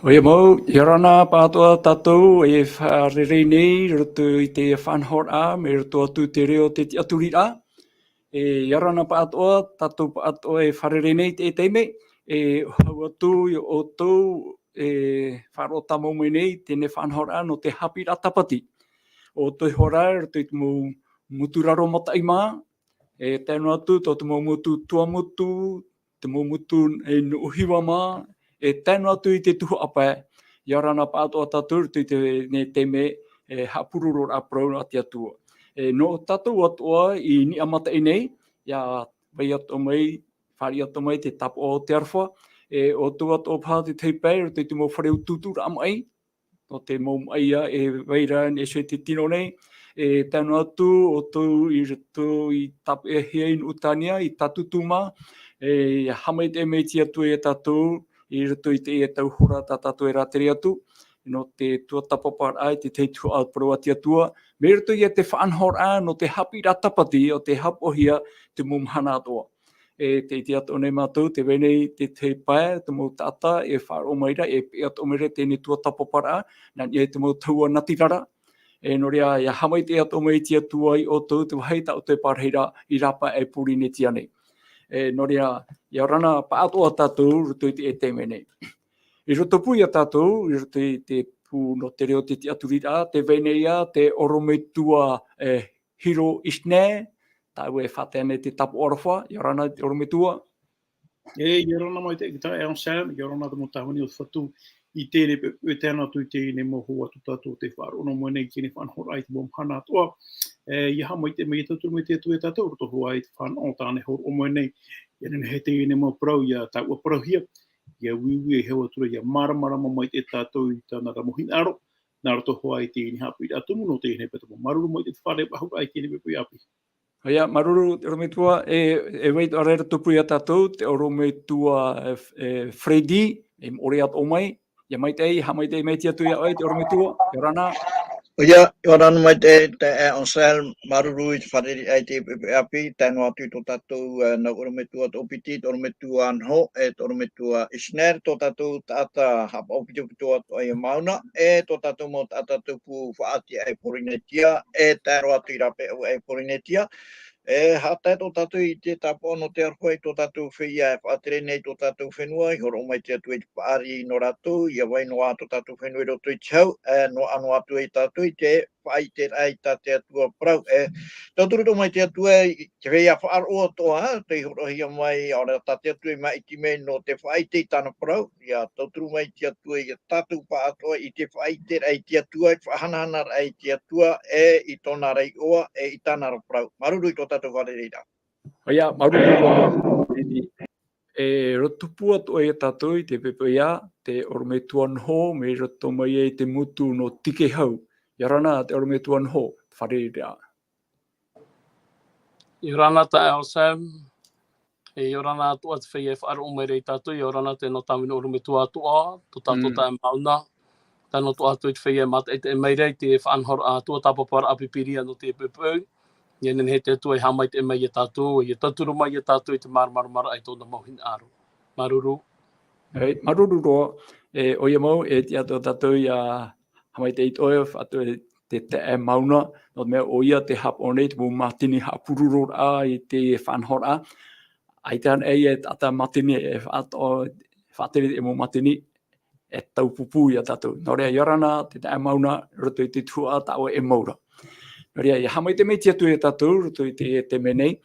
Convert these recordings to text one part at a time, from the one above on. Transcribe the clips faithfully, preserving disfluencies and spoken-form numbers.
ʻOia mau, ʻia ora na pāʻatoʻa tātou e fārerei nei i roto i te faʻanahoraʻa, mai roto atu te reo o te tiʻaturiraʻa. E, ʻia ora na pāʻatoʻa, tātou pāʻatoʻa e fārerei nei i te taime, e hau atu ia ʻoutou, e faʻaroʻo tāmau mai nei, teie faʻanahoraʻa nō te haʻapiʻiraʻa tāpati. ʻOutou iho ra, i roto i te mau motu raro mataʻi mā, e tae noa atu, tō te mau motu Tuamotu, te mau motu e Nuʻuhiva mā, e tae noa atu i te tuhaʻa pae, ʻia ora na pāʻatoʻa tātou i roto i teie nei taime, e haʻapurororaʻa parau a te Atua. E, nō tātou atoʻa i niʻa mataʻi nei, ʻia vai atoʻa mai, fāriʻi atoʻa mai te tāpaʻo o te aroha, e ʻoutou atoʻa paha te tahi pae, i roto i te mau fare utuuturaʻa maʻi, nō te mau maʻi ïa e vai ra e nehenehe e tino nei, e tae noa atu ʻoutou i roto i tāpeʻahia i Nuʻutānia, i Tātūtū mā, e haʻamaitaʻi mai te Atua ia tātou, i roto i teie tau hora tā tātou e rātere atu, nō te tuatāpaparaʻa i te tahi tuhaʻa parau a te Atua, mai roto ia i te faʻanahoraʻa nō te haʻapiʻiraʻa tāpati ʻo tē haʻapaʻohia i te mau mahana atoʻa. E tē ʻite atoʻa nei mātou, tē vai nei te tahi pae, te mau taʻata, e faʻaroʻo mai ra, e peʻe atoʻa mai ra i teie tuatāpaparaʻa, nā niʻa i te mau tahua natirara. E nō reira, ʻia haʻamaitaʻi atoʻa mai te Atua ia ʻoutou, te vāhi tā ʻoutou e pārahi ra, i rāpae aʻe Pōrīnetia nei. E nō reira, ʻia ora na pāʻatoʻa tātou, i roto i teie taime nei. I roto pū ia tātou, i roto i te pū nō te reo o te tiʻaturiraʻa, tē vai nei ïa, te ʻorometua, e, Hiro Isner, tāʻu e faʻatae nei te tāpaʻo aroha, ʻia ora na te ʻorometua. E, ʻia ora na maitaʻi te taeaʻe Anselme, ʻia ora na te mau tāvini o te Fatu, i teie nei poʻipoʻi e tae noa atu i teie nei mau hora tō tātou tē faʻaroʻo noa mai nei i teie nei faʻanahoraʻa i te mau mahana atoʻa. E, ʻia haʻamaitaʻi mai, ʻia tauturu mai te Atua ia tātou, i roto hoʻi i te fānaʻo tāna e hōroʻa mai nei, ʻia nehenehe teie nei mau parau, ʻia tāuʻaparauhia, ʻia uiui e hau atu ra, ʻia māramarama maitaʻi tātou i tāna ra mau hinaʻaro, nā roto hoʻi i teie nei haʻapiʻiraʻa tumu nō teie nei poʻipoʻi. Māuruuru maitaʻi te fare vahuraʻa i teie nei poʻipoʻi ʻāpī. ʻOia, māuruuru, te ʻorometua, e, e vai atoʻa ra i roto pū ia tātou, te ʻorometua, e, f-, e, Freddy, e moʻe atoʻa mai, ʻia maitaʻi, haʻamaitaʻi mai te Atua ia ʻoe, te ʻorometua, ʻia ora na. ʻOia, ʻia ora na maitaʻi te taeaʻe Anselme, māuruuru i te fārereiraʻa i teie poʻipoʻi ʻāpī, tae noa atu i tō tātou, e, nau ʻorometua toʻopiti, te ʻorometua Noho, e te ʻorometua Isner, tō tātou taʻata haʻapaʻo pitopito atoʻa ia Mauna, e tō tātou mau taʻata tupu faʻaʻati aʻe Pōrīnetia, e tae roa atu i rāpae aʻe Pōrīnetia, e haʻatae tō tātou i te tāpaʻo nō te aroha i tō tātou feiā e faʻatere nei tō tātou fenua, i hōroʻa mai te Atua i te paʻari nō rātou, ʻia vai noa tō tātou fenua i roto i te hau, e noaʻa noa atu ai tātou i te faʻaʻiteraʻa i tā te Atua parau, e tauturu atoʻa mai te Atua i te feiā faʻaroʻo atoʻa, tei hōroʻahia mai, ʻaore rā tā te Atua i māʻiti mai nō te faʻaʻite i tāna parau, ʻia tauturu mai te Atua ia tātou pāʻatoʻa i te faʻaʻiteraʻa i te Atua, i te faʻahanahana i te Atua, e i tōna ra iʻoa, e i tāna ra parau. Māuruuru i tō tātou fārereiraʻa. ʻOia, māuruuru, e, roto pū atoʻa ia tātou i te poʻipoʻi, te ʻorometua Noho, mai roto mai ai te motu nō Tikehau. ʻIa ora na te ʻorometua Noho, fārereiraʻa. ʻIa ora na taeaʻe Anselme, e ʻia ora na atoʻa te feiā e faʻaroʻo mai ra ia tātou, ʻia ora na te nau tāvini ʻorometua atoʻa, tō tātou Mm. taeaʻe Mauna, tae noa atoʻa atu i te feiā e mātaʻitaʻi mai ra i te faʻanahoraʻa tuatāpaparaʻa Pīpīria nō teie poʻipoʻi, ʻia nehenehe te Atua e haʻamaitaʻi mai ia tātou, ʻia tauturu mai ia tātou i te māramarama i tōna mau hinaʻaro. Māuruuru. Ei, māuruuru roa, e, ʻoia mau, e tiʻa atoʻa tātou ʻia haʻamaitaʻi i te ʻoe, faʻaroʻo te taeaʻe Mauna, nō te mea ʻoia tē haʻapaʻo nei te mau mātini haʻapurororaʻa i te faʻanahoraʻa. ʻAita anaʻe ia taʻata mātini e faʻato-, faʻatere i te mau mātini, e taupupū ia tātou. Nō reira, ʻia ora na te taeaʻe Mauna, i roto i te tuhaʻa tā ʻoe e mau ra. Nō reira, ʻia haʻamaitaʻi mai te Atua ia tātou, i roto i te, te mea nei.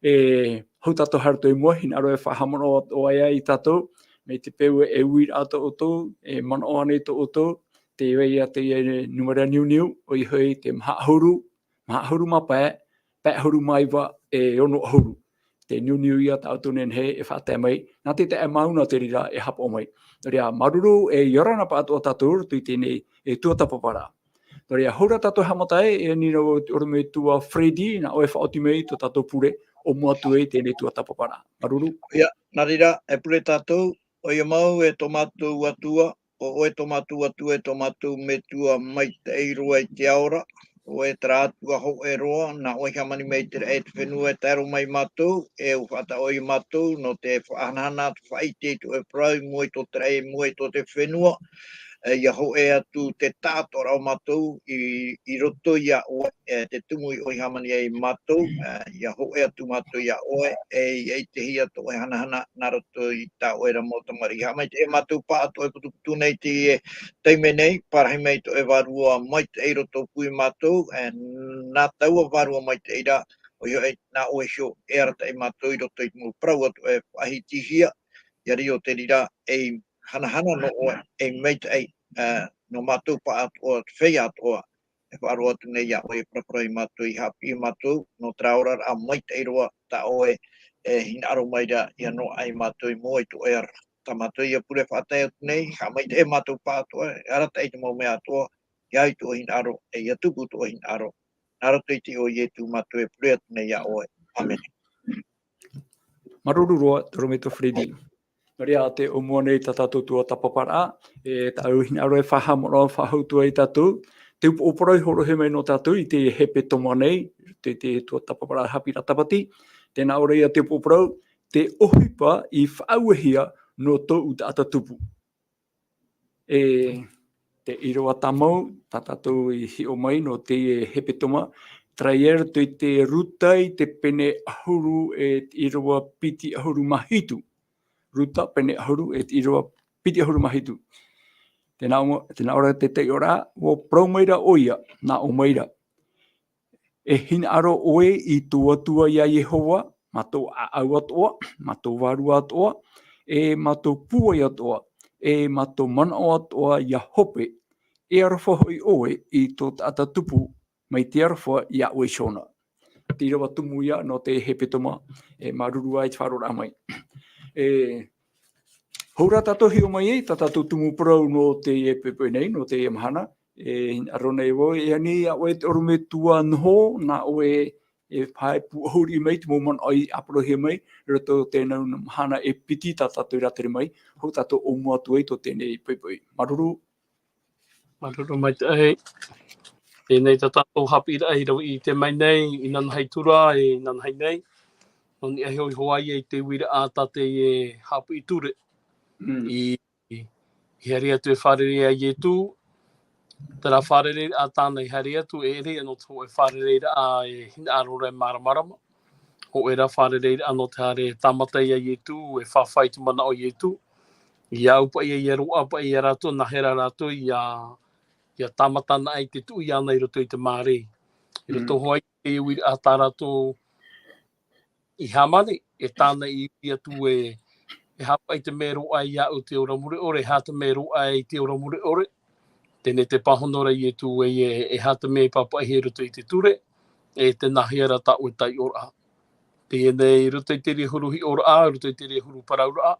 E, hou tātou haere atu i mua, hinaʻaro e faʻahaʻamanaʻo atoʻa ia tātou, mai te peu e uiraʻa tō ʻoutou, e manaʻo ānei tō ʻoutou, tē vai ia te numera niuniu, ʻoia hoʻi te maha ʻahuru, maha ʻahuru mā pae, pae ʻahuru mā iva, e ono ʻahuru. Te niuniu ia tā ʻoutou e nehenehe e faʻatae mai, nā te taeaʻe Mauna te reira e haʻapaʻo mai. Nō reira, māuruuru, e ʻia ora na pāʻatoʻa tātou i teie nei, e, tuatāpaparaʻa. Nō reira, hou rā tātou e haʻamata ai, e ani ra ʻorometua Freddy, nā ʻoe e faʻaoti mai tō tātou pure, ʻo mua atu ai teie nei tuatāpaparaʻa. Māuruuru. ʻOia, nā reira, e pure tātou, ʻoia mau e tō mātou Atua, ʻo ʻoe tō mātou Atua, e tō mātou Metua maitaʻi roa i te ao ra. ʻoe terā Atua hōʻē roa, nā ʻoe i hāmani mai i te raʻi e te fenua e tae roa mai mātou, e ʻua faʻataʻo ia mātou, nō te faʻahanahana, te faʻaʻite i tō ʻoe parau, i mua i tō te raʻi, i mua i tō te fenua, e, ʻia hōʻē atu te taʻatoʻaraʻa o mātou i, i roto iā ʻoe, e, te tumu i ʻoe i hāmani ai mātou, e, ʻia hōʻē atu mātou iā ʻoe, e, ʻia ʻitehia tō ʻoe hanahana, nā roto i tā ʻoe ra mau tamariʻi. Haʻamaitaʻi mātou pāʻatoʻa e putuputu nei i teie taime nei, parahi mai tō ʻoe Vārua Maitaʻi i roto pū ia mātou, e, nā taua Vārua Maitaʻi ra, ʻoia hoʻi, nā ʻoe iho e arataʻi ia mātou i roto i te mau parau atu e faʻahitihia, ʻia riro te reira ei hanahana nō ʻoe, ei maitaʻi, e, nō mātou pāʻatoʻa, te feiā atoʻa, e faʻaroʻo atu nei iā ʻoe, e paraparau ia mātou, ʻia haʻapiʻi ia mātou, nō terā oraraʻa maitaʻi roa, tā ʻoe e hinaʻaro mai ra, ʻia noaʻa ia mātou i mua i tō ʻoe ara. Tā mātou ia pure faʻatae atu nei, haʻamaitaʻi ia mātou pāʻatoʻa, e arataʻi i te mau mea atoʻa, ʻia au i tō ʻoe hinaʻaro, e ʻia tupu tō ʻoe hinaʻaro. Nā roto i te iʻoa o Ietu mātou e pure atu nei iā ʻoe. ʻĀmene. Māuruuru roa, te ʻorometua Freddy. Nō reira, tē ʻōmua nei tā tātou tuatāpaparaʻa, e tāʻu hinaʻaro e faʻahaʻamanaʻo faʻahou atu ai tātou, te upoʻo parau i hōroʻahia mai nō tātou i teie hepetoma nei, te, te tuatāpaparaʻa haʻapiʻiraʻa Tāpati, tē nā ʻō ra ïa te upoʻo parau, te ʻohipa i faʻauehia nō tōʻu taʻata tupu. E te ʻīrava tāmau, tā tātou i hiʻo mai nō teie hepetoma, terā ïa i roto i te Ruta i te pene ʻahuru e te ʻīrava piti ʻahuru mā hitu. Ruta pene ʻahuru e te ʻīrava piti ʻahuru mā hitu. Tē nā ʻō, tē nā ʻō ra te taiʻoraʻa, ʻua parau mai ra ʻoia, nā ʻō mai ra. E hinaʻaro ʻoe i tō Atua ia Iehova, mā tō ʻāʻau atoʻa, mā tō vārua atoʻa, e mā tō pūai atoʻa, e mā tō manaʻo atoʻa ʻia hope, e aroha hoʻi ʻoe i tō taʻata tupu, mai te aroha iā ʻoe iho na. Te ʻīrava tumu ïa nō te hepetoma, e māuruuru ā i te faʻaroʻoraʻa mai. E, hou rā tātou hiʻo mai ai, tā tātou tumu parau nō teie poʻipoʻi nei, nō teie mahana, e, hinaʻaro nei vau, e ani iā ʻoe te ʻorometua Noho, nā ʻoe e faʻaʻite pūʻohuri mai te mau manaʻo i ʻāparauhia mai, i roto i teie mahana e piti tā tātou i rātere mai, hou tātou ʻōmua atu ai tō teie poʻipoʻi. Māuruuru. Māuruuru maitaʻi. Teie tā tātou haʻapiʻiraʻa i Rave ʻĪte mai nei, inanahi atu ra, e inanahi nei. Nō niʻa iho i Hawaii i te uiraʻa tā teie haʻapiʻi ture. Mm. I, i, i haere atu e fārerei iā Ietu. Terā fārereiraʻa tāna i haere atu, e ʻere ïa nō te hōʻē fārereiraʻa e hinaʻaro ra e māramarama. Hōʻē rā fārereiraʻa nō te haere e tāmata iā Ietu, e fāfā i te manaʻo o Ietu. ʻIa au paʻi, ʻia roaʻa paʻi ia rātou, nāhea rā rātou ʻia, ʻia tāmata anaʻe i te tuʻu iāna i roto i te mārei. I roto Mm. hoʻi i te uiraʻa tā rātou i hāmani, e tāna i ui atu e, e aha paʻi te mea e roaʻa ai iāʻu te ora mure ʻore, e aha te mea e roaʻa ai te ora mure ʻore. Teie te pāhono ra Ietu ē, e, e aha te mea i pāpaʻihia i roto i te ture, e tē nāhea rā tā ʻoe taiʻoraʻa. Teie nei, i roto i terā huru hiʻoraʻa, i roto i terā huru parauraʻa,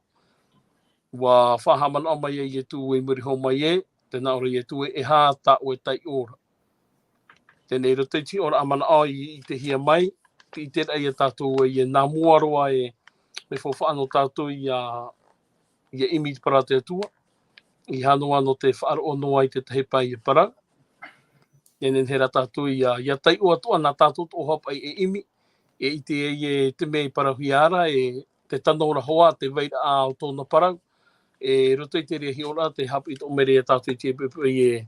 ʻua faʻahaʻamanaʻo mai ai Ietu ē, i muri iho mai ē, tē nā ʻō ra Ietu ē, e aha tā ʻoe taiʻoraʻa. Teie nei, i roto i te hiʻoraʻa manaʻo i, i ʻitehia mai, te ʻiteraʻa ia tātou ē, e nā mua roa e, mea faufaʻa nō tātou ʻia, ʻia ʻimi i te parau a te Atua, ʻeiaha noa nō te faʻaroʻo noa i te tahi pae ʻia parau. Teie nei, nehenehe rā tātou ʻia, ʻia taiʻo atoʻa nā tātou atoʻa paʻi e ʻimi, e ʻite ai ē te mea i parauhia ra, e te tano ra hoʻi, te vairaʻa o tōna parau, e roto i terā hiʻoraʻa, tē haʻapiʻi atoʻa mai ra ia tātou i te poʻipoʻi ē,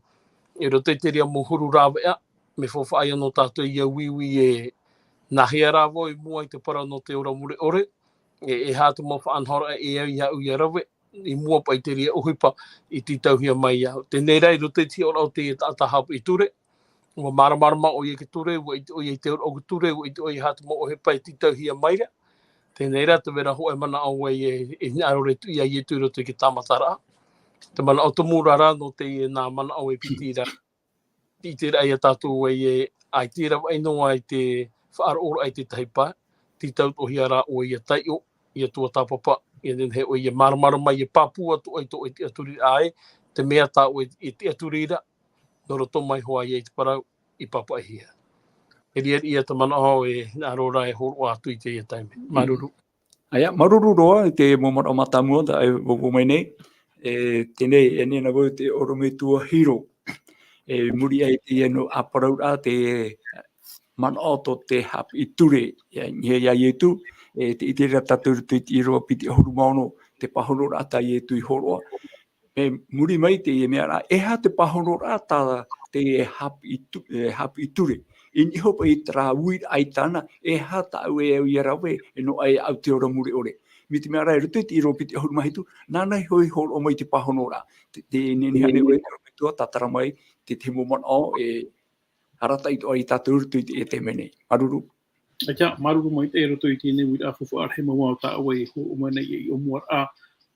e roto i terā mau huru rāveʻa, mea faufaʻa ïa nō tātou ʻia uiui ē, nāhea rā vau i mua i te parau nō te ora mure ʻore, e, e aha te mau faʻanahoraʻa e au iāʻu ʻia rave, i mua paʻi i terā ʻohipa i tītauhia mai iāʻu. Teie nei rā, i roto i te hiʻoraʻa o te taʻata haʻapiʻi ture, ʻua māramarama ʻoia i te ture, ʻua ʻite ʻoia i te auraʻa o te ture, ʻua ʻite ʻoia e aha te mau ʻohipa e tītauhia mai ra. Teie nei rā, tē vai ra hōʻē manaʻo ē, e, e hinaʻaro ra e tuʻu iā Ietu i roto i te tāmataraʻa. Te manaʻo tumu ra rā nō teie nā manaʻo e piti ra. Te ʻiteraʻa ia tātou ē, e, ʻaita e ravaʻi noa i te faʻaroʻoraʻa i te tahi pae, tītau atoʻahia rā ʻoe ʻia taiʻo, ʻia tuatāpapa, ʻia nehenehe ʻoe ʻia māramarama, ʻia pāpū atoʻa i tō ʻoe tiʻaturiraʻa ē, te mea tā ʻoe e tiʻaturi ra, nō roto mai hoʻi ia i te parau i pāpaʻihia. E riʻariʻa ia te manaʻo e hinaʻaro ra e hōroʻa atu i teie taime. Mm. Māuruuru. ʻAia, māuruuru roa i te mau manaʻo mātāmua tā ʻoe e vauvau mai nei. E, teie nei, e ani na vau te ʻorometua Hiro. E muri aʻe i teie nō ʻāparauraʻa te manaʻo tō te haʻapiʻi ture, ia, ia, ia Ietu, e te ʻite ra tātou i roto i te ʻīrava piti ʻahuru mā ono, te pāhonoraʻa tā Ietu i hōroʻa. E muri mai teie mea ra, e aha te pāhonoraʻa tā te haʻapiʻi tu-, e, haʻapiʻi ture. I niʻa hoʻi i terā uiraʻa i tāna, e aha tāʻu e au ia rave, e nō ʻae aʻu te ora mure ʻore. Mai te mea ra, i roto i te ʻīrava piti ʻahuru mā hitu, nāna iho i hōroʻa mai te pāhonoraʻa. Te, te nehenehe ānei ʻoe, te metua, tātara mai, te, te mau manaʻo, e, arataʻi atoʻa ia tātou i roto i te, i teie nei. Māuruuru. ʻAita, māuruuru maitaʻi i roto i teie nei uiraʻa faufaʻa rahi mau ā tā ʻoe e hōroʻa mai nei i ʻōmuaraʻa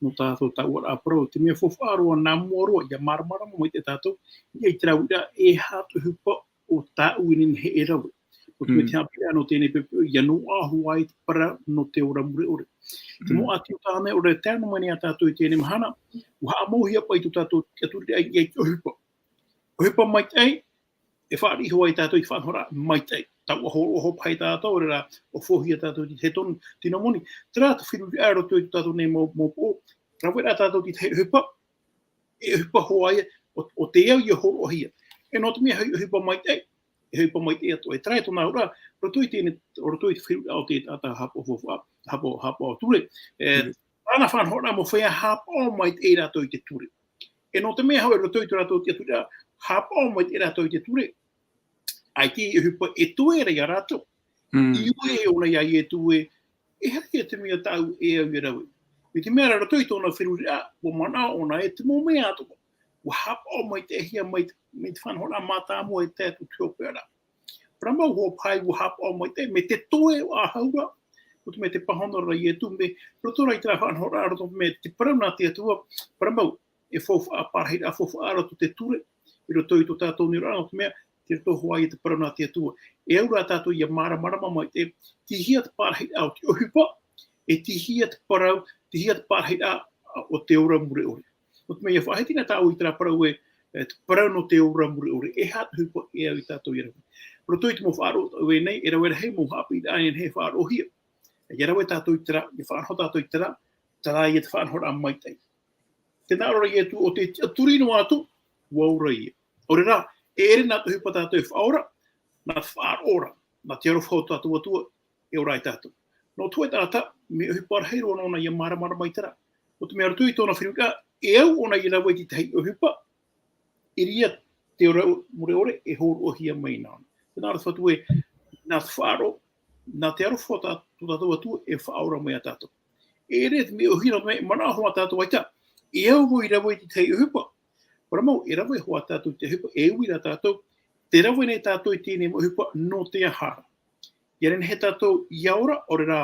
nō tā tātou tāuʻaraʻa parau. Te mea faufaʻa roa nā mua roa, ʻia māramarama maitaʻi tātou, ia i terā uiraʻa e aha te ʻohipa o tāʻu e nehenehe e rave. ʻO te mea te haʻapiʻiraʻa nō teie nei poʻipoʻi, ʻia noaʻa hoʻi te parau nō te ora mure ʻore. Te mau ʻāti o tāna, ʻaore rā e tae noa mai nei ia tātou i teie nei mahana, ʻua haʻamauhia paʻi tō tātou tiʻaturiraʻa i te ʻohipa. ʻOhipa maitaʻi, e fāriʻi hoʻi ia tātou i te faʻanahoraʻa maitaʻi. Tau ʻaho, ʻaho paha ia tātou, ʻaore rā, ʻua fauhia tātou i te tino, tino moni. Terā te feruriraʻa i roto i tō tātou nei mau, mau poʻo. Rave rā tātou i te ʻohipa, e ʻohipa hoʻi ia, ʻo, ʻo tē au ia hōroʻahia. E nō te mea hoʻi ʻohipa maitaʻi, e ʻohipa maitaʻi atoʻa. E terā tōna auraʻa, roto i teie, roto i te feruriraʻa o te taʻata haʻapaʻo faufaʻa, haʻapaʻo, haʻapaʻo ture. E, tāna faʻanahoraʻa mau feiā haʻapaʻo maitaʻi rātou i te ture. E nō te mea hoʻi, roto i tō rātou tiʻaturiraʻa, haʻapaʻo maitaʻi rātou i te ture. ʻAita e ʻohipa e toe ra ia rātou. I ʻite ʻōna ia Ietu ē, e aha ia te mea tāʻu e au ia rave. Mai te mea ra roto i tōna feruriraʻa, ʻua manaʻo ʻōna e te mau mea atoʻa. ʻUa haʻapaʻo maitaʻihia mai te, mai te faʻanahoraʻa mātāmua e tae atu i te hopeʻa ra. Parau mau hoʻi paʻi ʻua haʻapaʻo maitaʻi, mai te toe o ʻāhau ra. ʻO te mea te pāhono ra Ietu, mai roto rā i terā faʻanahoraʻa, roto mai te parau nā te Atua, parau mau, e faufaʻa, pārahiraʻa faufaʻa roto te ture, i roto i tō tātou nei oraraʻa, nō te mea, tei roto hoʻi te parau nā te Atua. E au rā tātou ʻia māramarama maitaʻi, tei hea te pārahiraʻa o te ʻohipa, e tei hea te parau, tei hea te pārahiraʻa o te ora mure ʻore. Nō te mea ʻia faʻahiti na tātou i terā parau ē, e, te parau nō te ora mure ʻore, e aha te ʻohipa e au ia tātou ia rave. Roto i te mau faʻaroʻo tāʻu e nei, e rave rahi mau haʻapiʻiraʻa e nehenehe e faʻaroʻohia. ʻIa rave tātou i terā, ʻia faʻanaho tātou i terā, terā ia te faʻanahoraʻa maitaʻi. Tē nā ʻō ra Ietu, ʻo tē tiʻaturi noa atu, ʻua ora ïa. ʻAore rā, e ʻere nā te ʻohipa tātou e faʻaora, nā te faʻaroʻo ra, nā te aroha o tō tātou Atua, e ora ai tātou. Nō te hōʻē taʻata, mea ʻohipa rahi roa nōna ʻia māramarama i terā. Nō te mea roto i tōna feruriraʻa, e au ʻōna ʻia rave i te tahi ʻohipa, i reira te ora mure ʻore e hōroʻahia mai nāna. Tē nā ʻō ra te Fatu ē, nā te faʻaroʻo, nā te aroha o tā, tō tātou Atua e faʻaora mai ia tātou. E ʻere te mea ʻōhie nō te mea, e manaʻo hoʻi tātou ʻaita, e au vau i rave i te tahi ʻohipa. Parau mau, e rave hoʻi tātou i te ʻohipa, e ui ra tātou, tē rave nei tātou i teie nei mau ʻohipa, nō te aha ra. ʻIa nehenehe tātou ʻia ora, ʻaore rā,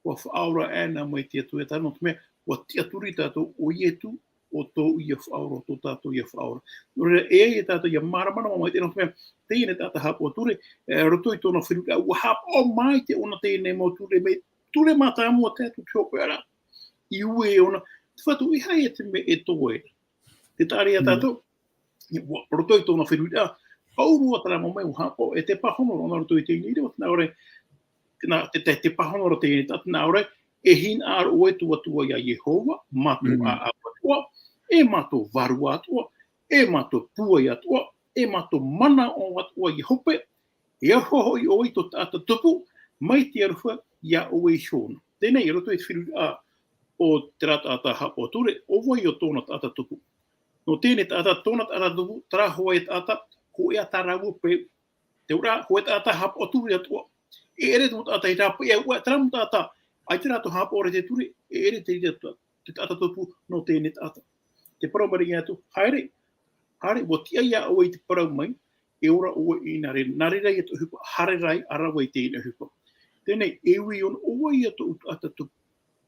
ʻua faʻaora aʻena mai te Atua ia tātou, nō te mea, ʻua tiʻaturi tātou ʻo Ietu, ʻo tōʻu ia faʻaora, ʻo tō tātou ia faʻaora. Nō reira, e ai ia tātou ʻia māramarama maitaʻi, nō te mea, teie nei taʻata haʻapaʻo ture, e, roto i tōna feruriraʻa, ʻua haʻapaʻo maitaʻi ʻōna teie nei mau ture, mai ture mātāmua tae atu i te hopeʻa ra. I ui ʻōna, te Fatu, e aha ia te mea e toe ra. Tē taʻa ra ia tātou, ʻUa, roto i tōna feruriraʻa, pauroa terā mau mea ʻua haʻapaʻo, e te pāhono roa nā roto i teie nei ʻīrava, tē nā ʻō ra, tē nā, te, te, te pāhono roa teie nei, tē nā ʻō ra, e hinaʻaro ʻoe tō Atua ia Iehova, mā tō ʻāʻau atoʻa, e mā tō vārua atoʻa, e mā tō pūai atoʻa, e mā tō manaʻo atoʻa ʻia hope, e aroha hoʻi ʻoe i tō taʻata tupu, mai te aroha ia ʻoe iho na. Teie nei, i roto i te feruriraʻa o terā taʻata haʻapaʻo ture, ʻo vai ʻo tōna taʻata tupu. Nō teie nei taʻata, tōna taʻata tupu, terā hōʻē taʻata, hōʻē ā tā rāua peu. Te auraʻa, hōʻē taʻata haʻapaʻo ture atoʻa. E ʻere te mau taʻata i rāpae ʻia uʻa, terā mau taʻata, ʻaita rātou haʻapaʻo ra i te ture, e ʻere te reira te taʻata tupu nō teie nei taʻata. Te parau mai ra atu, haere, haere, ʻua tiʻa ia ʻoe i te parau mai, e ora ʻoe i nā reira, nā reira ia te ʻohipa, haere ra ʻia rave i teie nei ʻohipa. Teie nei, e ui ʻōna, ʻo vai ia tōʻu taʻata tupu.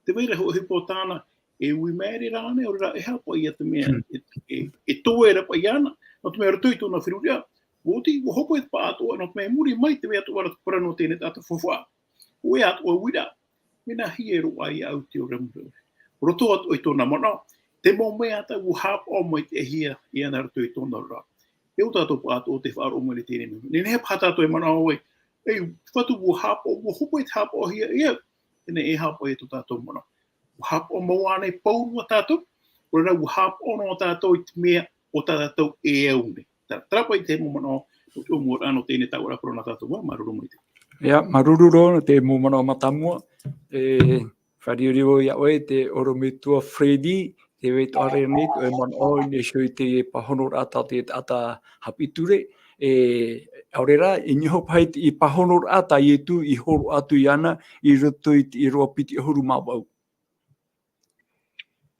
Tē vai ra hōʻē ʻohipa o tāna, e ui maere rānei, ʻaore rā, e aha paʻi ia te mea, e, e, e toe ra paʻi iāna, nō te mea roto i tōna feruriraʻa, ʻua oti, ʻua hope te pāʻatoʻa, nō te mea i muri mai te mea atoʻa ra te parau nō teie nei taʻata faufaʻa. Hōʻē atoʻa uiraʻa, mea nāhea e roaʻa ai iāʻu te ora mure ʻore. Roto atoʻa i tōna manaʻo, te mau mea atoʻa ʻua haʻapaʻo maitaʻihia iāna roto i tōna oraraʻa. E ʻo tātou pāʻatoʻa tē faʻaroʻo mai nei i teie nei mea. Nehenehe paha tātou e manaʻo ē, e, Fatu, ʻua haʻapaʻo, ʻua hope te haʻapaʻohia e au. Teie nei e aha paʻi tō tātou manaʻo. ʻUa haʻapaʻo mau ānei pauroa tātou, ʻaore rā ʻua haʻapaʻo noa tātou i te mea o tā tātou e au nei. Terā, terā paʻi te mau manaʻo, o te ʻōmuaraʻa nō teie nei tāʻuaraʻa parau nā tātou ā, māuruuru maitaʻi. Ia, māuruuru roa nō te mau manaʻo mātāmua, e, fāriʻi roa iā ʻoe te ʻorometua Freddy, tē vai atoʻa ra nei, tō ʻoe manaʻo, i niʻa iho i te pāhonoraʻa tā te taʻata haʻapiʻi ture, e, ʻaore rā, i niʻa iho paʻi i te pāhonoraʻa tā Ietu i hōroʻa atu iāna, i roto i te ʻīrava piti ʻahuru mā vaʻu.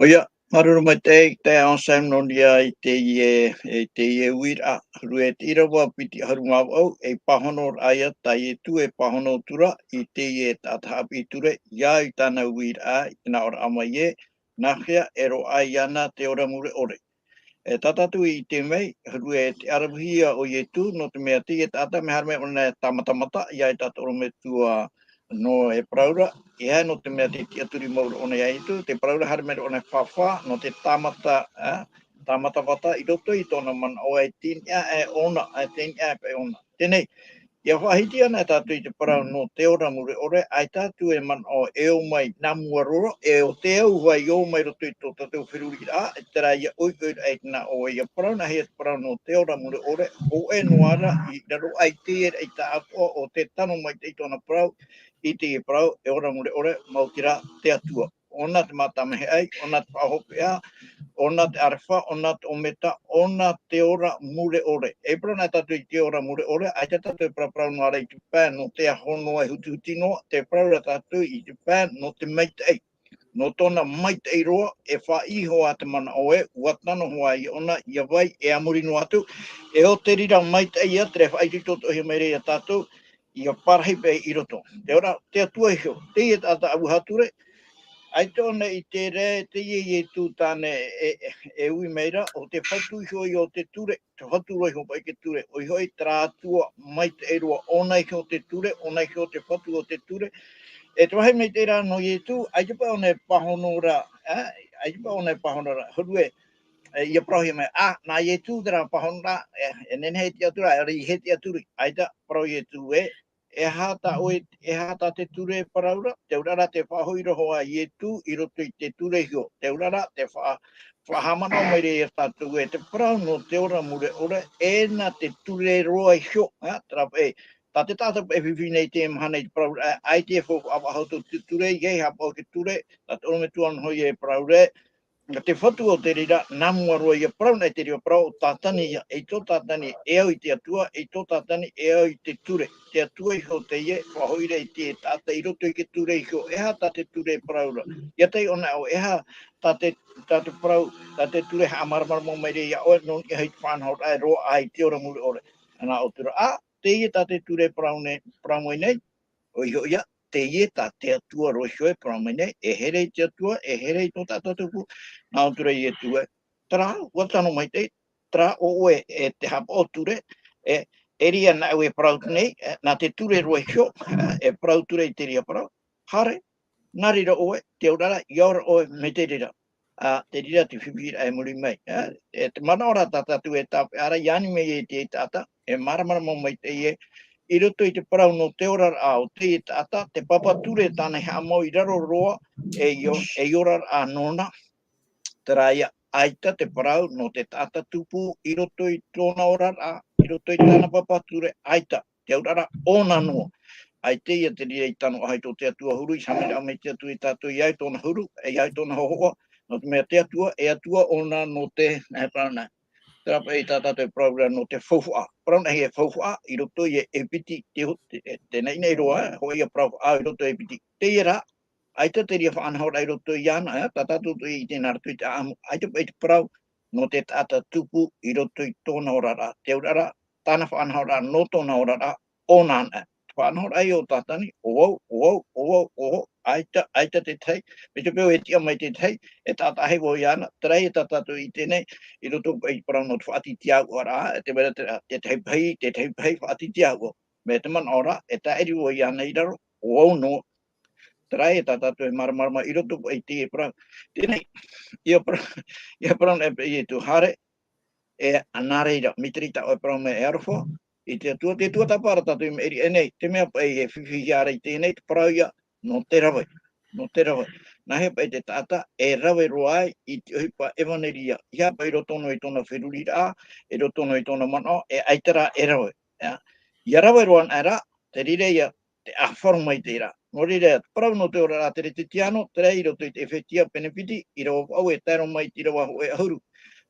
ʻOia, māuruuru maitaʻi, te Anselme nō niʻa i teie, i teie uiraʻa. Huru e te ʻīrava piti ʻahuru mā vaʻu, e pāhonoraʻa ia tā Ietu e pāhono atu ra i teie taʻata haʻapiʻi ture, ʻia au i tāna uiraʻa, i te nāʻōraʻa mai ē, nā hea e roaʻa iāna te ora mure ʻore. E tā tātou i ʻite mai, huru e te ʻaravihi ia o Ietu, nō te mea teie taʻata mea haere mai ʻōna e tāmatamata, ʻia au i tā te ʻorometua nō e parau ra, e aha nō te mea tē tiʻaturi mau ra ʻōna iā Ietu, te parau ra haere mai ra ʻōna e fāfā, nō te tāmata, ā, tāmatamata i roto i tōna manaʻo e tini ʻā e ʻōna, e tini ʻā e paʻi ʻōna. Teie nei, ʻia faʻahiti ana tātou i te parau nō te ora mure ʻore, ʻaita tātou e manaʻo e ō mai nā mua roa, e ʻo te au hoʻi i ō mai roto i tō tātou feruriraʻa, e terā ia ʻoiʻoi ra i te nāʻō ē ia parau, nā hea te parau nō te ora mure ʻore, hōʻē noa ra i raro aʻe i te, i te ʻātoʻa o te tano maitaʻi tōna parau, i te parau, e ora mure ʻore, maoti rā te Atua. ʻŌna te mātāmua e haere ai, ʻōna te faʻahopeʻa, ʻōna te ʻarefa, ʻōna te ʻōmeta, ʻōna te ora mure ʻore. E parau na tātou i te ora mure ʻore, ʻaita tātou e paraparau noa ra i te pae nō te aho noa e hutihuti noa, tē parau ra tātou i te pae nō te maitaʻi. Nō tōna maitaʻi roa, e faʻaiho ā te manaʻo ē, ʻua tano hoʻi ʻōna, ʻia vai, e a muri noa atu, e ʻo te reira maitaʻi ia, terā e faʻaitoitohia mai ra iā tātou, ʻia parahi paʻi i roto. Te ora, te Atua iho, teie taʻata ʻauaha ture, ʻaita ʻōna i te reira, teie Ietu tāna e, e, e ui mai ra, ʻo te Fatu iho ia o te ture, te Fatu roa iho paʻi te ture, ʻoia hoʻi terā Atua maitaʻi roa, ʻōna iho te ture, ʻōna iho te Fatu o te ture. E te vāhi maitaʻi ra nō Ietu, ʻaita paʻi ʻōna e pāhono ra, ā, ʻaita paʻi ʻōna e pāhono ra, huru e, e, ʻia parauhia mai, ā, nā Ietu terā pāhono ra, e, e nehenehe e tiʻaturi, ʻaore i tiʻaturi, ʻaita, parau Ietu ē, e aha tā ʻoe, e aha tā te ture e parau ra, te auraʻa rā tē faʻahoʻi ra hoʻi ā Ietu i roto i te ture iho, te auraʻa rā tē fa-, faʻahaʻamanaʻo mai ra iā tātou ē te parau nō te ora mure ʻore, ʻē nā te ture roa iho, ā, terā paʻi, tā te taʻata paʻi e fifi nei i teie mahana i te parau ra, ʻaita e faufaʻa faʻahou tō te ture, ʻia haʻapaʻo i te ture, tā te ʻorometua noa hoʻi e parau ra, nā te Fatu o te reira, nā mua roa ia parau, nā te reira parau, ʻo Tātani ia, ei tō Tātani, e au i te Atua, ei tō Tātani, e au i te ture. Te Atua iho teie, faʻahoʻi ra i te taʻata i roto i te ture iho, e aha tā te ture e parau ra. ʻIa tae ʻōna ʻo, e aha tā te, tā te parau, tā te ture haʻamāramarama mai ra iā ʻoe, nō niʻa i te faʻanahoraʻa e roaʻa i te ora mure ʻore. Nā ʻō atu ra, ā, teie tā te ture e parau nei, parau mai nei, ʻoia hoʻi ia, teie tā te Atua roa iho e parau mai nei, e here i te Atua, e here i tō tātou tupu, nā ʻō atu ra Ietu ē, terā, ʻua tano maitaʻi, terā ʻo ʻoe, e te haʻapaʻo ture, e, e ʻere ā nāʻu e parau nei, e, nā te ture roa iho, e, e parau atu ra i te reira parau, haere, nā reira ʻoe, te auraʻa ra, ʻia ora ʻoe, mai te reira. Ā, te reira te fifi ra e muri mai, ā, e te manaʻo ra tā tātou e tāpeʻa ra, ʻia ani mai e te taʻata, e māramarama maitaʻi ē, i roto i te parau nō te oraraʻa o te taʻata, te papa ture tāna i haʻamau i raro roa, e ʻio, e oraraʻa nōna, terā ia, ʻaita te parau nō te taʻata tupu i roto i tōna oraraʻa, i roto i tāna papa ture, ʻaita, te auraʻa ra ʻōna noa. ʻAita ia te reira i tano aʻe tō te Atua huru, i haʻamanaʻo mai te Atua iā tātou, ʻia au i tōna huru, e ʻia au i tōna hōhoʻa, nō te mea te Atua, e Atua ʻōna nō te, nā hea parau na. Terā paʻi tā tātou e parau ra nō te faufaʻa. Parau na e faufaʻa, i roto i ʻĒpiti, te, te, te naʻinaʻi roa, hōʻē ia parau faʻaau i roto i ʻĒpiti. Teie rā, ʻaita te reira faʻanahoraʻa i roto iāna, ā, tā tātou i ʻite nā roto i te ʻāʻamu, ʻaita paʻi te parau, nō te taʻata tupu i roto i tōna oraraʻa. Te auraʻa ra, tāna faʻanahoraʻa nō tōna oraraʻa, ʻōna anaʻe. Te faʻanahoraʻa ia o Tātani, ʻo au, ʻo au, ʻo au, ʻo au, ʻaita, ʻaita te tahi, mai te peu e tiʻa mai te tahi, e taʻata ʻē vau iāna, terā ia tā tātou i ʻite nei, i roto paʻi i te parau nō te faʻatītīaʻuraʻa, e te mea ra te, te tahi pahi, te tahi pahi faʻatītīaʻu. Mai te manaʻo ra, e tāʻiri vau iāna i raro, ʻo au noa. Terā ia tā tātou e māramarama i roto paʻi i te parau. Teie nei, ʻia parau, ʻia parau na e paʻi e tū haere, e nā reira, mai te reira tā ʻoe e parau mai e aroha, i te Atua, te Atua tāpaʻo ra tātou i maʻiri aʻe nei, te mea paʻi e fifihia ra i teie nei, te parau ia, nō te rave, nō te rave. nā hea paʻi te taʻata e rave roa ai i te ʻohipa ʻevaneria, ʻeiaha paʻi i roto noa i tōna feruriraʻa, i roto noa i tōna manaʻo, e ʻaita rā e rave. ʻIa, ʻia rave roa anaʻe rā, te reira ia te ʻāfaro mai te reira. Nō reira, te parau nō te oraraʻa teretetiano, terā i roto i te Efetia pene piti, ʻīrava vaʻu e tae roa mai i te ʻīrava hōʻē ʻahuru.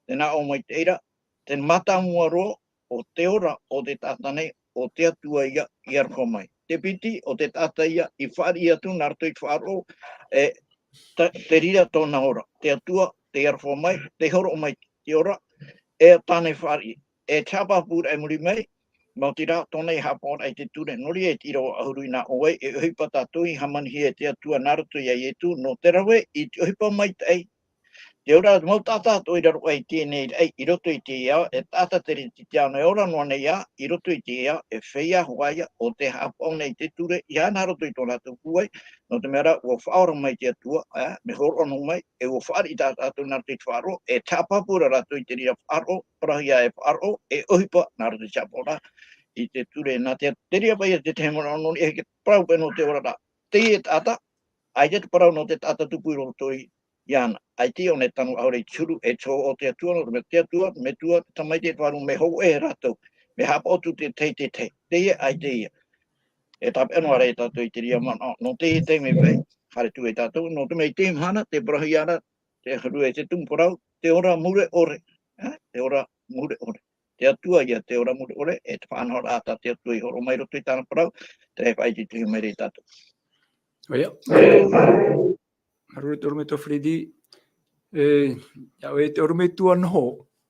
Tē nā ʻō mai te reira, te mātāmua roa o te ora o te taʻata nei, ʻo te Atua ïa i aroha mai. Te piti, ʻo te taʻata ïa i fāriʻi atu nā roto i te faʻaroʻo, e, ta-, te reira tōna ora. Te Atua, tei aroha mai, tei hōroʻa mai te ora, e tāna i fāriʻi. E te haʻapāpūraʻa i muri mai, nō te reira tōna i haʻapaʻoraʻa i te ture. Nō reira, i te ʻīrava ʻahuru i nā ʻō ai, e ʻohipa tātou i hāmanihia e te Atua nā roto iā Ietu, nō te rave i te ʻohipa maitaʻi. Te ora mau taʻata atoʻa i raro aʻe i teie nei raʻi, i roto i teie ao, e taʻata teretetiano e ora noa nei ā, i roto i teie ao, e feiā hoʻi ïa ʻo tē haʻapaʻo nei i te ture, ʻeiaha nā roto i tō rātou pūai, nō te mea rā, ʻua faʻaora mai te Atua, ā, mea hōroʻa noa mai, e ʻua fāriʻi tā-, tātou nā roto i te faʻaroʻo, e te haʻapāpū ra rātou i te reira faʻaroʻo, parauhia e faʻaroʻo, e ʻohipa nā roto i te haʻapaʻoraʻa i te ture. Nā te, te reira paʻi ia te tahi manaʻo nō niʻa i te parau paʻi nō te oraraʻa. Teie taʻata, ʻaita te parau nō te taʻata tupu i roto i iāna. ʻAita ʻōna e tano ʻaore i te huru, e te hōʻē o te Atua, nō te mea te Atua, te Metua, te Tamaiti, te Faʻaroʻo, mea hōʻē rātou, mea haʻapaʻo atu te tahi i te tahi. Teie, ʻaita ïa. E tāpeʻa noa ra ia tātou i te reira manaʻo, nō teie taime paʻi, haere atu ai tātou, nō te mea i teie mahana, tē parauhia ra, te ʻahuru e te tumu parau, te ora mure ʻore. Ā, te ora mure ʻore. Te Atua ïa te ora mure ʻore, e te faʻanahoraʻa tā te Atua i hōroʻa mai i roto i tāna parau, terā e faʻaitoitohia mai ra ia tātou. ʻOia. Māuruuru te ʻorometua Freddy. E, ʻia ʻoe te ʻorometua noho,